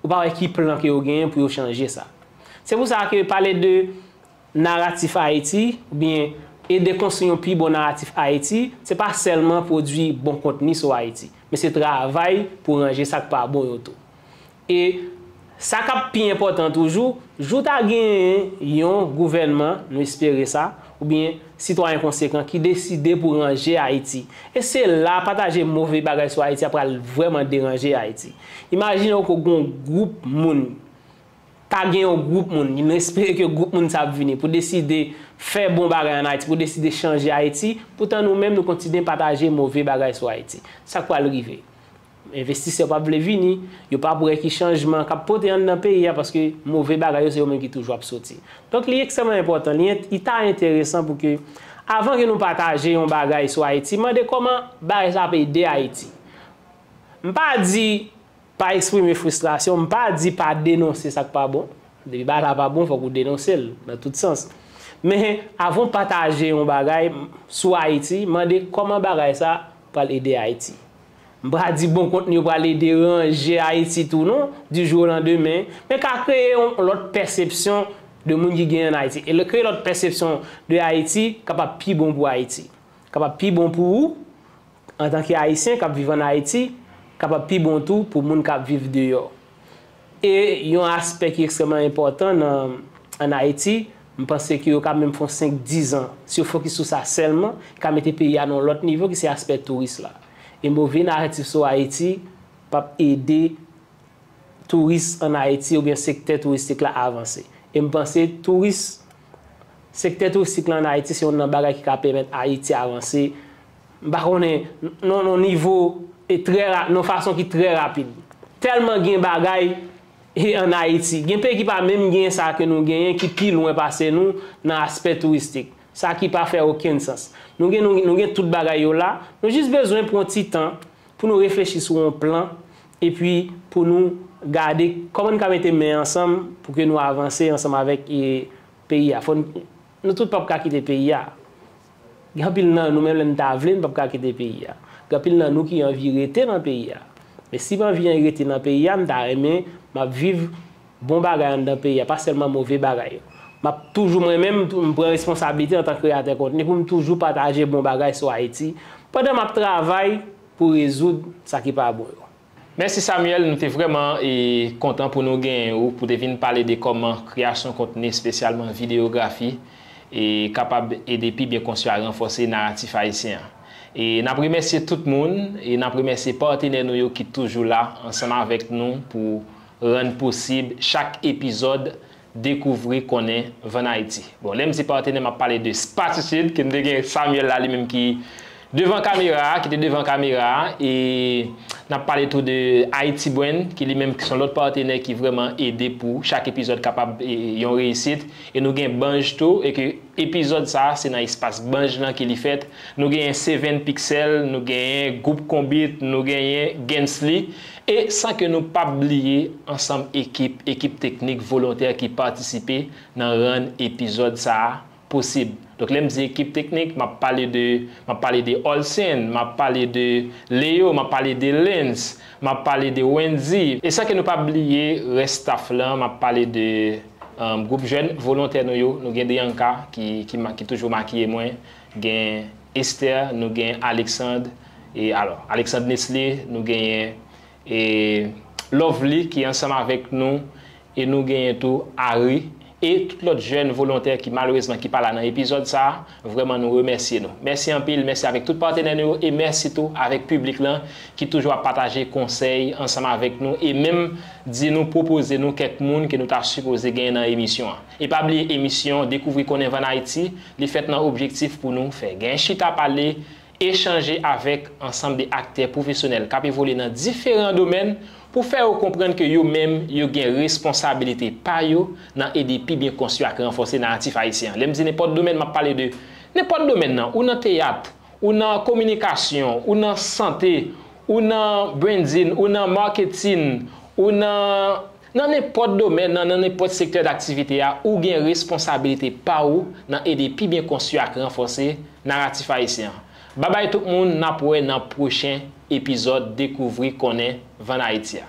ou pa wè ki plan ke yo genyen pou yo chanje sa. Se pou sa ke pale de naratif Ayiti, oubyen ede konstwi yon pi bon naratif Ayiti, se pa sèlman pwodui bon kontni sou Ayiti, men se travay pou ranje sa k pa bon yo tou. E sa k ap pi enpòtan toujou, jou ta genyen yon gouvènman, nou espere sa, oubyen sitwayen konsekan ki deside pou ranje Ayiti. E se la pataje move bagay sou Ayiti a pral vrèman deranje Ayiti. Imajine w ke w gen yon gwoup moun, ta gen yon gwoup moun, nou espere ke gwoup moun sa ap vini pou deside fè bon bagay ann Ayiti, pou deside chanje Ayiti, poutan nou menm nou kontinye pataje move bagay sou Ayiti. Sa k pral rive? Envestisè p ap vle vini, yo p ap wè ki chanjman k ap pote anndan peyi a, paske move bagay yo se yo menm ki toujou ap soti. Donk, li ekstrèmman enpòtan, li, li ta enteresan pou ke, avan ke nou pataje yon bagay sou Ayiti, mande kòman bagay sa ap ede Ayiti. M pa di pa eksprime fristrasyon, m pa di pa denonse sa k pa bon. Depi bagay la pa bon, fòk ou denonse l nan tout sans. Men, avan w pataje yon bagay sou Ayiti, mande kòman bagay sa pral ede Ayiti. M pa di bon kontni yo pral ede ranje Ayiti tou non, du jour au lendemain, men ka kreye yon lòt pèsepsyon de moun ki genyen ann Ayiti. E lè kreye lòt pèsepsyon de Ayiti kapab pi bon pou Ayiti. Kapab pi bon pou ou, antanke Ayisyen k ap viv ann Ayiti, kapab pi bon tou pou moun k ap viv deyò. E yon aspè ki ekstrèmman enpòtan nan, ann Ayiti, m panse ke yo ka menm fè yon senk, diz an, si yo fokis sou sa sèlman, ka mete peyi a nan yon lòt nivo, ki se aspè touris la. E move naratif sou Ayiti p ap ede touris ann Ayiti oubyen sektè touristik la avanse. E m panse touris, sektè touristik la ann Ayiti se youn nan bagay ki ka pèmèt Ayiti avanse. M pa konnen, nan yon nivo e trè ra-, nan yon fason ki trè rapid. Tèlman gen bagay e ann Ayiti. Gen peyi ki pa menm gen sa ke nou genyen, ki pi lwen pase nou nan aspè touristik. Sa ki pa fè okenn sans. Nou gen, nou, nou gen tout bagay yo la. Nou jis bezwen pran ti tan pou nou reflechi sou yon plan, epi pou nou gade kòman nou ka mete men ansanm pou ke nou avanse ansanm avèk, e, peyi a. Fò n-, nou tout p ap ka kite peyi a. Gen anpil nan nou, menm lè n ta vle, n p ap ka kite peyi a. Gen anpil nan nou ki anvi rete nan peyi a. Men si m anvi rete nan peyi a, m ta renmen m ap viv bon bagay anndan peyi a, pa sèlman move bagay yo. M ap toujou, mwen menm, m pran responsablite antan k kreyatè kontni pou m toujou pataje bon bagay sou Ayiti, pandan m ap travay pou rezoud sa ki pa bon yo. Mèsi Samuel, nou te vrèman e, kontan pou nou genyen ou, pou te vin pale de kòman kreyasyon kontni, espesyalman videyografi, e kapab ede pi byen konstwi ak ranfòse naratif ayisyen an. E n ap remèsye tout moun, e n ap remèsye patnè nou yo ki toujou la ansanm avèk nou pou rann posib chak epizòd Dekouvri Konnen Vann Ayiti. Bon, lè m di patnè, m ap pale de Spatitude, ke n te gen Samuel la, li menm ki devan kamera a, ki te devan kamera a, e n ap pale tou de Haiti Brand, ki li menm ki se yon lòt patnè ki vrèman ede pou chak epizòd kapab e, yon reyisit. E nou gen Banj tou, e ke epizòd sa a, se nan espas Banj lan ke li fèt. Nou genyen Seven Pixel, nou genyen Gwoup Konbit, nou genyen Gensly. E san ke nou p ap bliye ansanm ekip, ekip teknik volontè ki patisipe nan rann epizòd sa a posib. Donk, lè m di ekip teknik, m ap pale de, m ap pale de Olsen, m ap pale de Leo, m ap pale de Lens, m ap pale de Wendy. E san ke nou pa bliye rès staff lan, m ap pale de um, gwoup jèn volontè nou yo. Nou gen Deyanka ki, ki, ma- ki toujou makiye mwen, gen Esther, nou gen Alexandre, e alò, Alexandre Nestlé, nou genyen e Lovely ki ansanm avèk nou, e nou genyen tou Harry, e tout lòt jèn volontè ki malerezman ki pa la nan epizòd sa a. Vrèman, nou remèsye nou. Mèsi anpil, mèsi avèk tout patnè nou yo, e mèsi tou avèk piblik lan ki toujou ap pataje konsèy ansanm avèk nou, e menm di nou, pwopoze nou kèk moun ke nou ta sipoze genyen nan emisyon an. E pa bliye emisyon Dekouvri Konnen Vann Ayiti, li fèt nan objektif pou nou fè gen chita pale, echanje avèk ansanm de aktè pwofesyonèl k ap evolye nan diferan domèn pou fè yo konprann ke yo menm, yo gen responsabilite pa yo nan ede pi byen konstwi ak ranfòse naratif ayisyen an. Lè m di nenpòt domèn, m ap pale de nenpòt domèn nan, ou nan teyat, ou nan kominikasyon, ou nan sante, ou nan branding, ou nan marketing, ou nan, nan nenpòt domèn nan, nan nenpòt sektè daktivite a, ou gen responsabilite pa ou nan ede pi byen konstwi ak ranfòse naratif ayisyen an. Babay tout moun, n ap wè nan pwochen epizòd Dekouvri Konnen Vann Ayiti a.